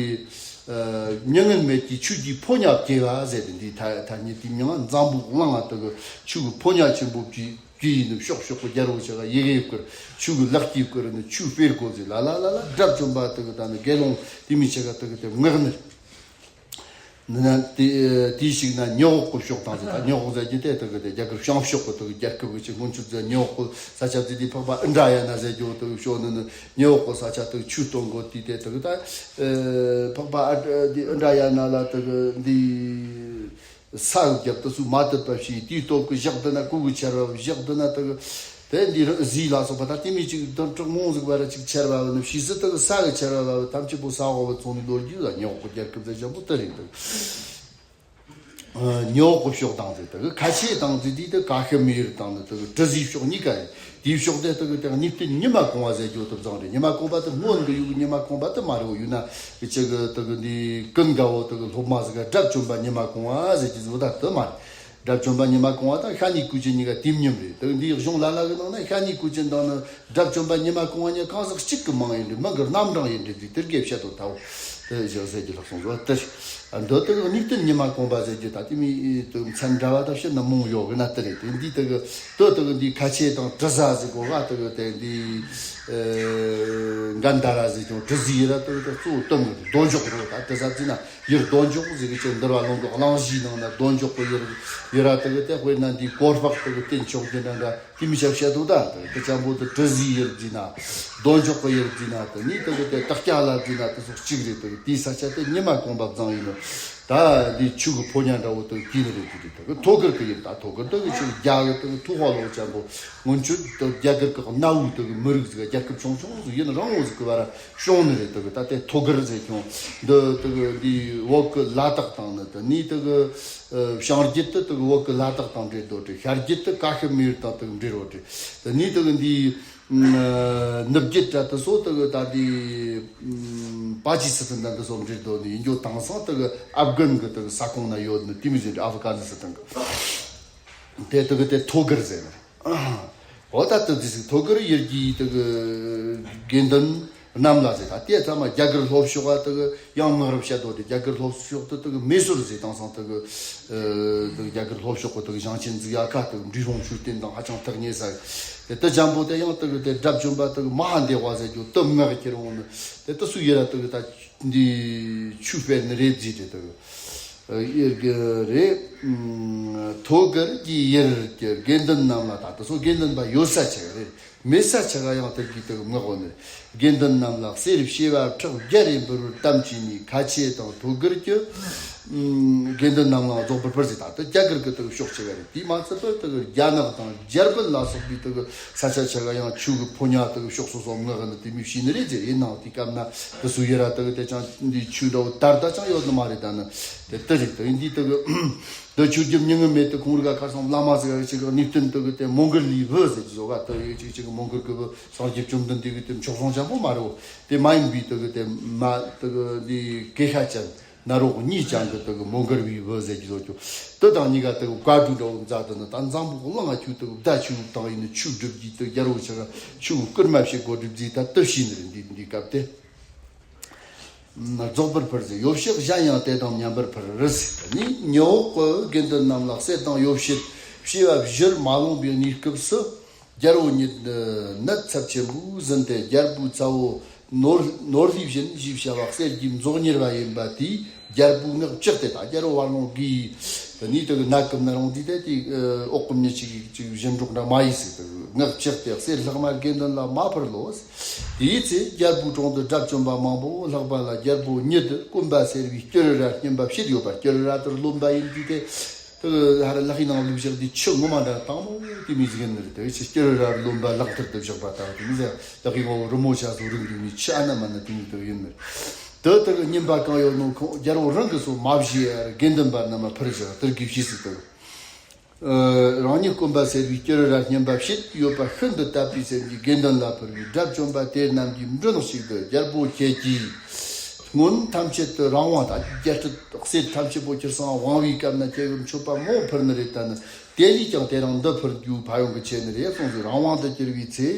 ཨ་མྱ་ངན་མེད་ཀྱི་ཆོས་ཀྱི་ཕོ་ཉ་སྐྱེ་བ་ཟེར་དེ། འདི་ཐ་ཐ་སྙད་དེ་མྱ་ངན་འཛམ་བུ་གླིང་ང་དེ་གི་ཆོས་ཀྱི་ཕོ་ཉ་ཆེན་པོ་གྱི། དེ་ཡིན་ནི་ཕྱོགས་ཕྱོགས་ཀྱི་རྒྱལ་པོ་ཆེ་ག་ཡི་གེ་བསྐུར། ཆོས་ཀྱི་ལག་སྐྱེས་བསྐུར་ནི་ཆོས་སྤེལ་དགོས་ཟེར། ལ་ལ་ལ་ལ་དགྲ་བཅོམ་པ་དེ་གི་ད་ནི་དགེ་སློང་དེ་མི་ཆེ་ག་དེ་གི་དེ་མངགས་ནི། ནི་ན་དེ་དེའི་ཞིག་ན་ཉི་འོག་གི་ཕྱོགས་དང་ཟེར། ད་ཉི་འོག་ཟེར་གྱི་དེ་དེ་གི་དེ་རྒྱ་གར་བྱང་ཕྱོགས་གི་དེ་གི་རྒྱལ་ཁབ་གི་ཆེ་སྔོན་ཆད་ཟེར། ཉི་འོག་གི་ས་ཆ་ཟེར་དེ་འཕགས་པ་ཨིནྡྲ་ཡ་ན་ཟེར་རྒྱུ་དེ་གི་ཕྱོགས་ནི་ནི་ཉི་འོག་གི་ས་ཆ་དེ་གི་ཆོས་སྟོན་དགོས་དེ་དེ་དེ་གི་ད་འཕགས་པ་ཨ་དེ་ཨིནྡྲ་ཡ་ན་ལ་དེ་གི་འདི། ས་རྒྱབ་ཏུ་སུ་མ་དད་པ་བྱས། དེའི་སྟོབས་ཀྱིས་ཞག་བདུན་ན་གོས་ཀྱི་ཆར་བབས། ཞག་བདུན་ན་དེ་གི་དེ་འདི་རུ་གཟིག་ལ་སོགས་པ་ད་དེ་མི་གཅིག་དོན་དྲུག་མོ་ཟིག་བ་ར་གཅིག་ཆར་བབས་ནི་ཕྱིས་སུ་དེ་གི་ས་གི་ཆར་བབས། ཐམས་ཅད་པོ་ས་འོག་བ་ཚོང་ནི་ལོ་རྒྱུས་ལ་ཉོག་གི་རྒྱལ་ཁབ་ཟེར་ཞན་པོ་དེ་རེད། དེ་ ཉི་འོག་གི་ཕྱོགས་དང་དེ་དག་ཁ་ཆེ་དང་དེ་དེ་དག་ཀ་ཤི་མིར་དང་ནི་དག་དྲི་ཟའི་ཕྱོགས་གཉིས་ཀ་ཡིན། དེའི་ཕྱོགས་དེ་དག་དེ་གནས་བརྟན་ཉི་མ་གུང་བ་ཟེར་རྒྱུ་དེ་བཟང་རེད། ཉི་མ་གུང་བ་དེ་སྔོན་གི་ཡུལ་གི་ཉི་མ་གུང་བ་དེ་མ་རེད། ཡིན་ན་ཅིག་དག་འདི་ཀུན་དགའ་བོ་དག་སློབ་མ་ཟིག་ག་དགྲ་བཅོམ་པ་ཉི་མ་གུང་བ་ཟེར་གྱི་ཟིག་ད་དེ་མ་རེད། དགྲ་བཅོམ་པ་ཉི་མ་གུང་བ་དང་ཤ་ནི་ཀུ་ཅི་གཉིས་ཀ་དེ་མཉམ་རེད། དག་འདིའི་གཞུང་ལ་ལ་གི་ནང་ན་ཤ་ནི་ཀུ་ཅི་དང་ནི། དགྲ་བཅོམ་པ་ཉི་མ་གུང་བ་གཉིས་གང་ཟག་གཅིག་གི་མིང་ཡིན་འདྲ། མིང་གི་རྣམ་གྲངས་ཡིན་འདྲ། དེ་དེར་གེ་བཤད་དོ་ཐའོ། དེ་བཞག་ཟེར་གྱི་ལྷག་སོང་ཟོ་དེ། འདི་དག་གནས་བརྟན་ཉི་མ་གུང་བ་ཟེར་གྱི་ད་དེ་མི་དུ་མཚན་འདྲ་བ་དང་བཤད་ན་མང་ཡོད་གི་ན་དེ་རེད། དེ་འདི་དག་དོ་དག་འདི་ཁ་ཆེ་དང་དྲི་ཟ་ཟེར་གོ་བ་དག་དེ་འདི་འགན་ད་ར་ཟེར་ཀྱང་དྲི་ཟའི་ཡི་ར་དག་དེ་གཙོ་བོ་དོན་གི་རྡོ་འཇོག་རོ། ད་དྲི་ཟ་ཟེར་ན་ཡུལ་རྡོ་འཇོག་ཟེར་གི་ཅིག་འདིར་བ་ལུང་གི་གླང་གཞིའི་ནང་ན་རྡོ་འཇོག་གི་ཡུལ་ཡི་ར་དག་དེ་དཔེར་ན་འདི་གོར་པག་དག་བསྟན་ཆོག་གི་འདྲ་འདྲ། དེ་མི་ཆ་བཤད་དོ་ད། དེ་ཅན་པོ་དེ་དྲི་ཟའི་ཡུལ་ཟེར་ན། རྡོ་འཇོག་གི་ཡུལ་ཟེར་ན། དེ་ནི་དེ་གི་དེ་དག་སྐྱ་ལ་ཟེར་ན་དེ་སོགས་གཅིག་རེད། དེ་དེའི་ས་ཆ་དེ་ཉི་མ་གུང་བ་བཟང་ཡིན་ནོ། ད་འདི་ཆུ་གི་ཕོ་ཉ་འདྲ་བོ་དེ་གི་ནི་རེད། དེ་དེ་དེ་གི་ཐོ་གར་གི་ཡུལ། ད་ཐོ་གར་དེ་གི་ཆུ་རྒྱ་གི་དེ་གི་ཐུ་ཧོ་ལོ་ཅན་པོ་སྔོན་ཆད་དེ་རྒྱ་གར་གི་གནའ་བོའི་དེ་གི་མི་རིགས་ཟིག་རྒྱལ་ཁབ་ཆུང་ཆུང་ཟིག་ཡུན་རིང་བོ་ཟིག་གི་བར་བྱུང་ནི་རེད། དེ་གི་ད་དེ་ཐོ་གར་ཟེར་ཀྱང་འདི་དེ་གི་འདི་བོད་གི་ལ་དྭགས་དང་ནི་དེ་ནི་དེ་གི། བྱང་རྒྱུད་དུ་དུ་བོད་ཀྱི་ལ་དྭགས་དང་འབྲེལ་འདོད་དྲི། ཤར་རྒྱུད་དུ་ཀ་ཤི་མིར་དང་དུ་འབྲེལ་རོ་དྲི། དེ་ནས་དུ་འདི་ནུབ་རྒྱུད་དྲ་དུ་སོ་དུ་ད་དེ་པ་ཅི་སི་ཐན་དང་དུ་སོ་འབྲེལ་འདོད་ནི་ཡིན་རྒྱུ། དེང་སང་དུ་ཨབ་གྷན་གི་དུ་ས་ཁོངས་ན་ཡོད་ནི་དེ་མི་ཟིན་ཨ་ཧྥི་གྷ་ནི་སི་ཐན་གི་དེ་དུ་དེ་ཐོ་གར་ཟེར་ནི། འོ་ད་ལྟ་དུས་ཐོ་གར་ཡུལ་གྱི་དུ་གི་དགེ་འདུན་རྣམས་ལ་ཟེར། ད་དེ་ཚང་མ་རྒྱ་གར་ལྷོ་ཕྱོགས་ཀ་དུ་གི་ཡང་ངག་རབ་བཤད་དོ། དེ་རྒྱ་གར་ལྷོ་ཕྱོགས་དུ་དུ་གི་མེ་སོར་ཟེར། དེང་སང་དུ་གི་དུ་རྒྱ་གར་ལྷོ་ཕྱོགས་ཀ་དུ་གི་ཞིང་ཆེན་འཛུགས་ཡ་ཁ་དུ་འབྲི་ཧོང་ཆོས་སྟོན་དང་ཧ་ཅང་ཐག་ཉེ་ས། དེ་དུ་ཅན་པོ་དེ་ཡང་དུ་གི་དེ་དགྲ་བཅོམ་པ་དུ་གི་མ་ཧཱ་དེ་བ་ཟེར་རྒྱུ་དུ་ངག་ཁྱེར་འོང་ནི། དེ་དུ་སུ་ཡེ་ར་དུ་གི་ད་འདི་ཆོས་སྤེལ་ནི་རེད་ཟེར། དེ་དུ་གི་ཡེ་གི་རེད། ཐོ་གར་གྱི་ཡུལ་གྱི་དགེ་འདུན་རྣམས་ལ། ད་དུ་སོ་དགེ་འདུན་པ་ཡོད་ས་ཆེ་གི་རེད། མེད་ས་ཆེ་ག་ཡང་དེ་གི་དེ་གི་ངག་འོ་ནི། དགེ་འདུན་རྣམས་ལ་གསེར་བྱེ་བ་ཕྲག་བརྒྱ་རེ་འབུལ་བར་དམ་བཅས་ནས། ཁ་ཆེ་དང་ཐོ་གར་གྱི་དགེ་འདུན་རྣམས་ལ་རྫོགས་པར་ཕུལ་ཟེར། ད་དུ་རྒྱ་གར་གི་དེ་གི་ཕྱོགས་ཆེ་ག་རེད། དེ་མ་ཚད་པར་དེ་གི་རྒྱ་ནག་དང་འཇར་པན་ལ་སོགས་པའི་དེ་གི་ས་ཆ་ཆེ་ག་ཡང་ཆོས་གི་ཕོ་ཉ་དེ་གི་ཕྱོགས་སོ་སོ་ངག་འོ་ནི་དེ་མི་ཤེས་ནི་རེད་ཟེར། ཡིན་ནའང་དེ་སྐབས་ན་དེ་སུ་ཡེ་ར་དེ་གི་དེ་ཅང་འདི་ཆོས་འདྲ་བོ་དར་ད་ཅང་ཡོད་ནི་མ་རེད། ད་ནི་དེ་དེ་རེད། དེ་འདི་དེ་གི་དེ་ཆོས་རྒྱལ་མྱ་ངན་མེད་དུ་ཁོང་རིག་ཁ་སང་བླ་མ་ཟེར་ཡ་ཅིག་གི་གནས་བརྟན་དུ་གི་དེ་མོང་གལ་ལི་བུ་ཟེར་གྱི་བཟོ་ག་དུ་ཡོད་ཅིག་ཅིག་གི་མོང་གལ་གི་བུ་སངས་རྒྱས་བཅོམ་ལྡན་འདས་གི་དེ་མཆོག་ཟུང་ཅན་པོ་མ་རེད། དེ་མ་ཡིན་པའི་དུ་གི་དེ་མ་དུ་གི་འདི་གེ་ཤ་ཅན་ན་རོ་གཉིས་ཅན་གི་དུ་གི་མོང་གལ་བི་བུ་ཟེར་གྱི་བཟོ་རྒྱུ། དུ་དང་གཉིས་ཀ་དུ་གི་བཀའ་བསྡུ་འདྲ་བོ་མཛད་དུ་ནི། ད་འཛམ་བུ་གླིང་ང་ཁྱོད་དུ་གི་བརྡ་ཆུ་བཏང་ཡིན་ནི་ཆོས་སྒྲུབ་ཀྱི་དུ་རྒྱལ་བོ་ཆེ་ག་ཆོས་བསྐུལ་མ་བྱེད་དགོས་སྒྲུབ་རྫས་ད་དུ་ཤེས་ནི་རེད། འདི་འདི་སྐབས་དེ། རྫོགས་པར་ཕུལ་ཟེར། ཡོ་བྱད་གཞན་ཡང་དེ་དང་མཉམ་པར་ཕུལ་ཟེར། ནི་ཉི་འོག་གི་དགེ་འདུན་རྣམས་ལ་གསེར་དང་ཡོ་བྱད་བྱེ་བ་བཞིར་མ་ལོངས་པའི་གནས་སྐབས་སུ། རྒྱལ་པོ་ཉིད་ནད་ཚབས་ཆེན་པོས་ཟིན་ཏེ། རྒྱལ་པོའི་ཚ་བོ་ནོར་ནོར་ལྷའི་བཞིན་ཞེས་བྱ་བ་གསེར་གྱི་མཛོག་ཉར་བ་ཡིན་པ་དེས་རྒྱལ་པོའི་ངག་བཅག་སྟེ། ད་རྒྱལ་པོ་བར་ལོང་གིས་དེ་ནས་དེ་གི་ནད་ཀུན་ན་རུང་དུས་དེ་དེ་འོག་གི་མྱི་ཅིག་ཅིག་བཞིན་འགྲོགས་འདྲ་མ་ཡིས་ཟིག་དེ་ངག་བཅག་སྟེ་གསེར་ལྷག་མ་དགེ་འདུན་ལ་མ་ཕུལ་ལོ། དེའི་ཚེ་རྒྱལ་པོའི་དྲུང་དུ་དགྲ་བཅོམ་པ་མང་པོ་ལྷགས་པ་ལ། རྒྱལ་པོ་ཉིད་དཀོན་པ་སེར་བའི་སྐྱུ་རུ་ར་སྙེམས་པ་བྱེད་ཡོད་པ། སྐྱུ་རུ་ར་དེར་རློམ་པ་ཡིན་དུས་དེ། དེ་ཧ་ར་ལག་གི་ནང་བླུགས་བཞག་དུས་ཆུ་ངོ་མ་འདྲ་དྭངས་མོ་དེ་མི་ཟིག་ཡིན་ནི་རེད། དེ་ཆུ་སྐྱུ་རུ་ར་རློམ་པ་ལག་མཐིལ་དུ་བཞག་པ་ལྟ་བུ་དེ་མི་ཟེར། ལག་གི་ངོ་བོ་རི་མོ་བྱ་སོ་རིང་དུ་མི་ཆུ་ཨ་ན་མ་ན་དེ་མི་དེ་ཡིན་ནི་རེད། དེ་དེ་གི་སྙེམས་པ་གང་ཡོད་ནོ་ཁོང་རྒྱལ་པོ་རང་གི་སོ་མ་བཞེས་ཡ་ར་དགེ་འདུན་པ་རྣམས་ཕུལ་བཞག་དེར་གི་བྱས་སུ་དེ། རང་ཉིད་དཀོན་པ་སེར་བའི་སྐྱུ་རུ་ར་སྙེམས་པ་བྱེད་ཡོད་པ་ཤིན་ཏུ་དད་པའི་སེམས་ཀྱིས་དགེ་འདུན་ལ་ཕུལ་བས། དགྲ་བཅོམ་པ་དེ་རྣམས་ཀྱིས་མགྲོན་ཞིག་ཏུ། རྒྱལ་པོ་ཁྱེད་ཀྱིས་སྔོན་ཐམས་ཅད་དུ་རང་དབང་དང་། རྒྱལ་སྲིད་གསེར་ཐམས་ཅད་པོ་ཁྱེར་སོང་དབང་བའི་སྐབས་ན་ཁྱེད་ཀྱི་མཆོད་པ་མང་ཕུལ་ནི་རེད། ད་ནི་དེ་ལས་ཀྱང་དེ་རིང་འདི་ཕུལ་རྒྱུ་ཕན་ཡོན་གྱི་ཆེད་ནི་རེད་གསུངས་ཟེར། རང་དབང་དུ་གྱུར་བའི་ཚེ་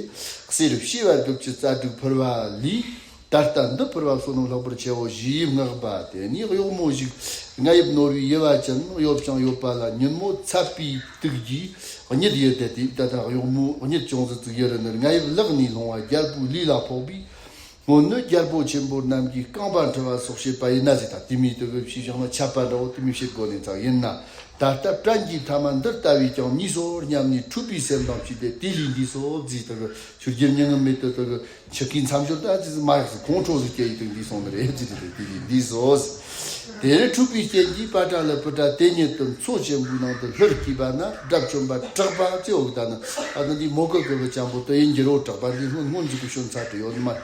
གསེར་བྱེ་བ་དགུ་བཅུ་རྩ་དྲུག་ཕུལ་བ་ལས། ད་ལྟ་འདི་ཕུལ་བ་བསོད་ནམས་ལྷག་པར་ཆེའོ་ཞེས་བསྔགས་པ། དེ་ནས་གཡོག་མོ་ཞིག་རྔ་ཡབ་ནོར་བུའི་ཡུ་བ་ཅན་གཡོ་བྱང་ཡོད་པ་ལ་ཉིན་མོ་ཚད་པའི་དུག་གིས་གཉིད་ཡེར་ཏེ། དེ་ད་ལྟ་གཡོག་མོ་གཉིད་ཅུང་ཟད་ཙིག་ཡེར་ནས་རྔ་ཡབ་ལག་ནས་ལྷུང་བ་རྒྱལ་པོའི་ལུས་ལ་ཕོག་པས། སྔོན་ནི་རྒྱལ་པོ་ཆེན་པོ་རྣམས་ཀྱིས་རྐང་པ་འཁྲུ་བ་སོགས་བྱེད་པ་ཡིན་ན་ཟེར། ད་དེ་མོ་དེ་གི་ཕྱི་བཞག་ན་ཆད་པ་འདྲ་བོ་དེ་མོ་བྱེད་དགོས་ནས་ཚང་ཡིན་ན། ད་ལྟ་བྲན་གྱི་མཐའ་མ་འདི་ལྟ་བས་ཀྱང་མྱོས་སོ་སྙམ་ནས་འཁྲུག་པའི་སེམས་དང་བཅས་ཏེ་དེ་ལས་འདས་སོ་ཟེར། དེ་གི་ཆོས་རྒྱལ་མྱ་ངན་མེད་དུ་དེ་གི་འཆི་ཁའི་མཚམས་སྦྱོར་ད་ཅི་ཟིག་མ་ཡག་ཟིག་ཁོང་ཁྲོ་ཟིག་སྐྱེ་ཡི་དུ་འདས་སོང་ནི་རེད་ཟེར། དེ་དེ་ལས་འདས་སོ་ཟེར། དེར་འཁྲུག་པའི་རྐྱེན་གྱིས་པ་ཏྲ་ལ་པུ་ཏྲ་དེ་ཉིད་དུ་མཚོ་ཆེན་པོའི་ནང་དུ་ལྷུར་སྐྱེས་པ་ན། དགྲ་བཅོམ་པ་གྲགས་པ་ཅེ་འོག་ད་ནི་ཨ་ནི་འདི་མོ་གི་གི་བུ་ཅན་པོ་དེ་ཡིན་གྱི་རོ། གྲགས་པ་འདི་སྔོན་སྔོན་ཟིག་གི་བྱོན་ཚར་དུ་ཡོད་ནི་མ།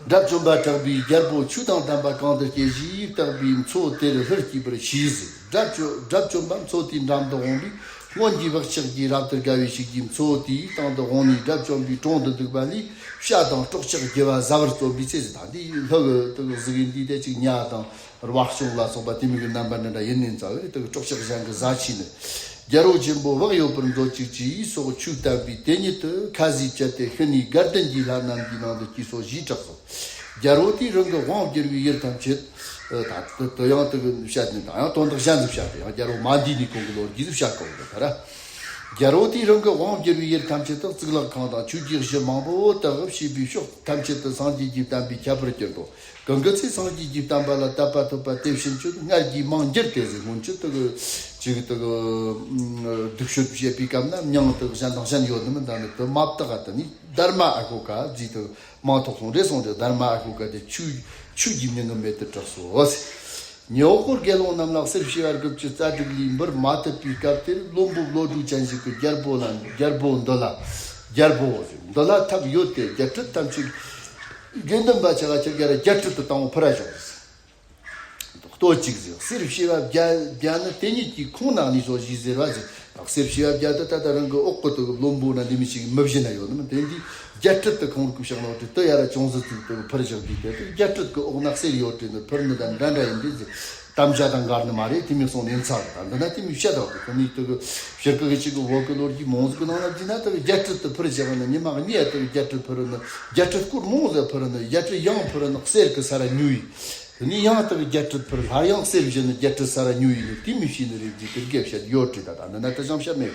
དགྲ་བཅོམ་པ་གྲགས་པའི་རྒྱལ་པོ་ཆོས་དང་ལྡན་པ་གང་དུ་སྐྱེས་ཞེས་བརྟགས་པའི་མཚོ་དེར་ལྷུར་སྐྱེས་པར་བྱས་ཟེར། དགྲ་བཅོ- དགྲ་བཅོམ་པ་མཚོ་དེའི་འགྲམ་དུ་འོངས་པས་སྔོན་གྱི་བག་ཆགས་ཀྱིས་རབ་ཏུ་དགའ་བའི་ཞིག་གིས་མཚོ་དེའི་སྟེང་དུ་འོངས་ནས་དགྲ་བཅོམ་པའི་དྲུང་དུ་འདུག་པ་ལས་བྱ་དང་སྲོག་ཆགས་རྒྱུ་བ་ཟ་བར་རྩོམ་པའི་ཚེ་ཟེར། ད་འདི་ལྷུ་གི་དུ་གཟུགས་འདི་དེ་ཅིག་ཉ་དང་རྦ་ཅུང་ལ་སོགས་པ་དེ་མིན་གྱི་རྣམ་པ་འདྲ་འདྲ་ཡིན་ནས་རྩ་བའི་དུ་སྲོག་ཆགས་གཞན་གྱིས་ཟ་ཆི་ནས། རྒྱལ་པོ་ཆེན་པོ་བག་ཡོད་པར་མཛོད་ཅིག་ཅེས་སོགས་ཆོས་བསྟན་པས་དེ་ཉིད་དུ་ཁ་ཟས་བཅད་དེ་ཤི་ནས་དགའ་ལྡན་གྱི་ལྷ་རྣམས་ཀྱི་ནང་དུ་སྐྱེས་སོ་ཞེས་གྲགས་སོ། རྒྱལ་པོ་དེས་རང་གི་དབང་བསྒྱུར་བའི་ཡུལ་ཐམས་ཅད། ད་དུ་ཡང་དུ་བཤད་ནས་ད་ཡང་དོན་དག་གཞན་དུ་བཤད་དེ་ཡང་རྒྱལ་པོ་མ་འདས་ནས་གོང་གི་ལོ་རྒྱུས་སུ་བཤད་གོ་གི་ད་ར། རྒྱལ་པོ་དེས་རང་གི་དབང་བསྒྱུར་བའི་ཡུལ་ཐམས་ཅད་དུ་གཙུག་ལག་ཁང་དང་ཆོས་ཀྱི་གཞི་མང་པོ་དག་བྱས་པའི་ཕྱོགས་ཐམས་ཅད་དུ་སངས་རྒྱས་ཀྱི་བསྟན་པའི་ཁྱད་པར་གྱུར་ཏོ། གང་གི་ཚེ་སངས་རྒྱས་ཀྱི་བསྟན་པ་ལ་དད་པ་ཐོབ་པ་དེ་བཞིན་དུ་སྔར་གྱི་མིང་འགྱུར་ཏེ་ཟེར། སྔོན་ཆད་དུ་གི་ཅིག་དུ་གི་སྡིག་སྤྱོད་བྱེད་པའི་སྐབས་ན་མིང་དུ་གཞན་དང་གཞན་ཡོད་ནི་མིན། ད་ནི་དུ་མ་བཏགས་དུ་ནི་དྷརྨ་ཨ་ཤོ་ཀ་ཟེར། དུ་མང་ཐོག་སོང་རེ་སོང་རེ་དྷརྨ་ཨ་ཤོ་ཀ་དེ་ཆོས་ཆོས་ཀྱི་མྱ་ངན་མེད་དུ་གྲགས་སོ། ཉེ་འོག་གི་དགེ་སློང་རྣམས་ལ་གསེར་བྱེ་བ་དགུ་བཅུ་རྩ་དྲུག་ལས་འབུར་མ་ཐུབ་པའི་སྐབས་དེར་བློན་པོ་བློ་གྲོས་ཅན་ཞིག་གིས་རྒྱལ་པོ་ལ། རྒྱལ་པོ་འདི་ལ། རྒྱལ་པོ་ཟེར། འདི་ལ་ཐབས་ཡོད་དེ་རྒྱལ་སྲིད་ཐམས་ཅད་དགེ་འདུན་པ་ཆ་ག་ཁྱེར་རྒྱལ་ར་རྒྱལ་སྲིད་དུ་བཏང་བ་ཕུལ་ར་ཞོག་ཟེར། ལྟོས་ཅིག་ཟེར། གསེར་བྱེ་བ་བརྒྱ་བརྒྱ་ནི་དེ་ཉིད་ཀྱི་ཁོང་ན་གནས་སོ་ཞེས་ཟེར་བ་ཟེར། གསེར་བྱེ་བ་བརྒྱ་དེ་ད་ལྟ་རང་གི་འོག་གི་དུ་བློན་པོ་ན་འདི་མི་ཞིག་མི་བཞིན་ན་ཡོད་ནི་མིན། དེ་འདི་རྒྱལ་སྲིད་དུ་ཁོང་རུ་ཀུ་ཤག་ནོ་དེ་དུ་ཡ་ར་ཅུང་ཟད་ཙིག་དུ་ཕུལ་བཞག་དུས་དེ་དུ་རྒྱལ་སྲིད་ཀྱི་འོག་ན་གསེར་ཡོད་དེ་ནི་ཕུལ་ནི་དང་འདྲ་འདྲ་ཡིན་དུས་ཟེར། དམ་བཅའ་དང་འགལ་ནི་མ་རེད། དེ་མི་སོང་ནས་ཚར་ད་འདི་ན་དེ་མི་བཤད་དོ་གི་དེ་ནི་དུ་གི་ཕྱིར་གི་གི་ཅིག་གི་འོག་གི་ལོ་རྒྱུས་མང་ཟིག་གི་ནང་ན་བརྩིས་ན་དུ་གི་རྒྱལ་སྲིད་དུ་ཕུལ་བཞག་ནི་ཉི་མ་གཉིས་ཡ་དུ་གི་རྒྱལ་སྲིད་ཕུལ་ནི་རྒྱལ་སྲིད་སྐོར་མང་ཟིག་ཕུལ་ནི་རྒྱལ་སྲིད་ཡང་ཕུལ་ནི་གསེར་གི་ས་ར་ཉུལ་ཡིན། དེ་ནས་ཡང་དག་རྒྱལ་སྲིད་ཕུལ། སླར་ཡང་གསེར་བཞིན་དུ་རྒྱལ་སྲིད་ས་ར་ཉུལ་ཡིན་ནོ་དེ་མི་ཤེས་ནི་རེད་ཅེས་དེ་སྐད་བཤད་ཡོད་དྲིས། ད་ད་འདི་ན་དེ་ཙམ་བཤད་མེད།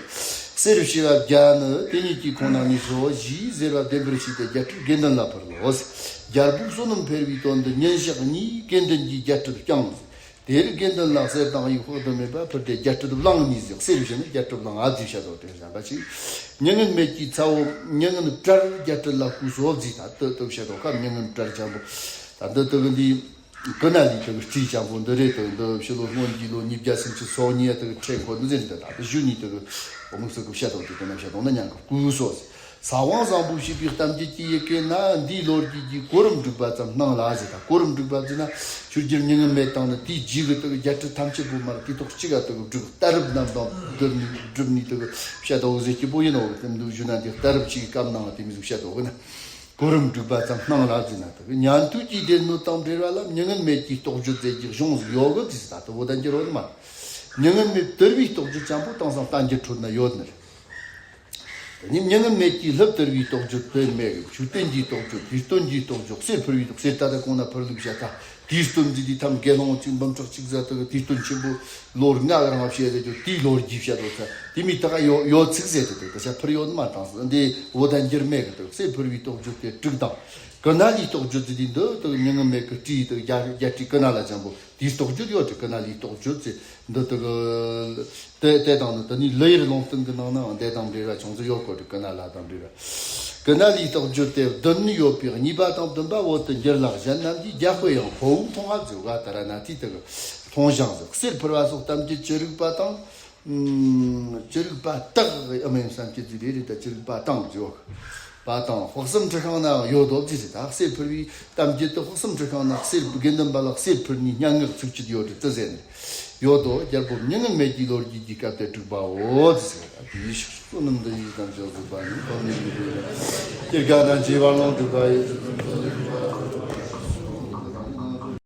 གསེར་བྱེ་བ་བརྒྱ་ནི་དེ་ཉིད་ཀྱི་ཁོང་ན་གནས་སོ་ཞེས་ཟེར་བ་བདེན་པར་ཤེས་ཏེ་རྒྱལ་སྲིད་དགེ་འདུན་ལ་ཕུལ་ལོ། རྒྱལ་པོས་བསོད་ནམས་འཕེལ་བའི་དོན་དུ་ཉིན་ཞག་གཉིས་དགེ་འདུན་གྱིས་རྒྱལ་སྲིད་བསྐྱངས། དེར་དགེ་འདུན་ལ་གསེར་དང་དབྱུག་དཔག་ཏུ་མེད་པ་ཕུལ་ཏེ་རྒྱལ་སྲིད་བླངས་ནས་ཟེར། གསེར་བཞིན་དུ་རྒྱལ་སྲིད་བླངས་ཨ་ཙི་བཤད་དོ་དྲིས། གཞན་པ་ཅིག་མྱ་ངན་མེད་ཀྱི་ཚ་བོ་མྱ་ངན་བྲལ་རྒྱལ་སྲིད་ལ་བསྐུས་སོ་ཟེར། ད་དུ་དུ་བཤད་དོ་ཁ་མྱ་ངན་བྲལ་ཅན་པོ་ད་འདི་དུ་གི་འདི། ཀུ་ན་ལི་དུ་སྤྲེའུ་ཅན་པོ་འདི་རེད་དོ། འདི་ཕྱི་ལོ་སྔོན་གྱི་ལོ་ཉིས་བརྒྱ་སུམ་ཅུ་སོ་གཉིས་དུ་ཁྲེ་འཁོར་འདི་ཟེར་འདི་ད་དུ་གཞུ་ནི་དུ་དམིགས་སུ་ཀུ་བཤད་དོ་དེ་ཀུ་ན་བཤད་དོ་ན་ཉང་ཀུ་ཀུ་སོ་ཟེར། ས་དབང་བཟང་པོས་བྱས་པའི་གཏམ་རྒྱུད་ཀྱི་ཡི་གེ་ན་འདིའི་ལོ་རྒྱུས་ཀྱི་གོ་རིམ་བསྒྲིགས་པ་ཙམ་སྣང་ལ་ཟེར། ད་གོ་རིམ་བསྒྲིགས་པ་ཟེར་ན་ཆོས་རྒྱལ་མྱ་ངན་མེད་དང་ནི་དེའི་རྗེས་ཀྱི་དུ་རྒྱལ་སྲིད་ཐམས་ཅད་པོ་མར་དུས་ཐོག་གཅིག་ག་དུ་བསྒྲིགས། གཏད་རབས་རྣམས་དང་བསྒྲུབས་ནས་བསྒྲུབས་ནས་དུ་བཤད་དོ་ཟེར་གྱི་པོ་ཡིན་ནོ། དེ་འདུག་ཞུ་ན་འདི་གཏད་རབས་ཅིག་གི་སྐབས་ནང་དེ་མི་ཟིག་བཤད་དོ་གི་ན། གོ་རིམ་བསྒྲིགས་པ་ཙམ་སྣང་ལ་ཟིན་ན་དག་ཉན་ཐོས་ཀྱི་སྡེ་སྣོད་དང་འབྲེལ་བ་ལ་མྱ་ངན་མེད་ཀྱི་རྟོགས་བརྗོད་མཛད་རྒྱུ་གཞུང་ཟིག་ཡོད་གི་ཟིག་ད་དུ་བོ་ད་འགྱུར་རོ་ནི་མ། མྱ་ངན་མེད་དུལ་བའི་རྟོགས་བརྗོད་ཅན་པོ་དེང་སང་བསྟན་འགྱུར་ཁྲོད་ན་ཡོད་ནི་རེད། དེ་ནི་མྱ་ངན་མེད་ཀྱི་ལྷུབ་དུལ་བའི་རྟོགས་བརྗོད་དོན་མེད་གི། མཆོད་རྟེན་གྱི་རྟོགས་བརྗོད། དུས་སྟོན་གྱི་རྟོགས་བརྗོད། གསེར་ཕུལ་བའི་རྟོགས། གསེར་ད་ལྟ་གོང་ན་ཕུལ་ལུགས་བཤད་ད། དུས་སྟོན་ཟེར་དུས་ཐམ་དགེ་སློང་གཅིག་འབུམ་ཕྲག་གཅིག་ཟེར་དུ་དུས་སྟོན་ཆེན་པོ་ལོར་ལྔ་གི་རིང་བཤད་ཟེར་རྒྱུ་དེའི་ལོ་རྒྱུས་བཤད་དོ་ཚ་དེ་མི་ད་ག་ཡོ་ཡོ་ཚིག་ཟེར་དུ་དེ་ཆ་ཕུར་ཡོད་ནི་མ་དང་ཟེར་འདི་འོ་ད་འགྱུར་མེད་གི་དུ་གསེར་ཕུར་བའི་རྟོགས་བརྗོད་དེ་དྲུག་དང་། ཀུ་ན་ལིའི་རྟོགས་བརྗོད་ཟེར་དུས་འདི་དུ་མྱ་ངན་མེད་གི་སྤྲེའུ་དུ་རྒྱ་རྒྱ་སྤྲེའུ་ཀུ་ན་ལ་ཅན་པོ་དེའི་རྟོགས་བརྗོད་ཡོད་དུ་ཀུ་ན་ལིའི་རྟོགས་བརྗོད་ཟེར། འདི་དག་གི་དེ་དེ་དང་ནི་དེ་ནི་ལི་ཡིར་ལུང་བསྟན་གྱི་ནང་ནའང་དེ་དང་འབྲེལ་བ་ཅུང་ཙམ་ཡོད་གོ་དྲི་ཀུ་ན་ལ་དང་འབྲེལ་བ། ཀུ་ན་ལིའི་རྟོགས་བརྗོད་དེ་བདུན་ཡོད་པའི་གཉིས་པ་དང་བདུན་པ་བོད་དུ་འགྱུར་ལ་གཞན་རྣམས་ཀྱིས་རྒྱ་དཔེ་ཡང་ཕོ་བོའི་མཐོང་བ་བརྗོད་ག་ད་ར་ན་དེའི་དག་གི་མཐོང་བྱང་ཟེར། གསེར་ཕུར་བ་སོགས་གཏམ་རྒྱུད་ཅི་རིགས་པ་དང་། ཨུམ། ཅི་རིགས་པ་དག་ཨ་མ་ཡིན་བསམ་གྱི་རྫི་རེ་རེ་ད་ཅི་རིགས་པ་དང་བརྗོད། པ་དང་དཔག་བསམ་འཁྲི་ཤིང་ནའང་ཡོད་དོ་ཅི་ཟེར། ད་གསེར་ཕུར་བའི་གཏམ་རྒྱུད་དུ་དཔག་བསམ་འཁྲི་ཤིང་ན་གསེར་དགེ་འདུན་པ་ལ་གསེར་ཕུར་ནས་སྙན་ངག་ཚིགས་བཅད་ཡོད་དེ་ཙི་ཟེར་ནས་ཡོད་དོ། རྒྱལ་པོ་མྱ་ངན་མེད་ཀྱི་ལོ་རྒྱུས་ཀྱི་སྐབས་དེ་དྲུག་པའོ་ཅི་ཟེར། ད་དེའི་ཕྱོགས་སུ་ནམ་དུ་ཡིད་དམ་ཅོག་ཟིག་པ་ནི་ཁོ་ནི་མི་དགོས་ལ་སྐྱེ་རྒ་ན་འཆི་བར་ལོངས་སྒྲུབ་པ་ཡི།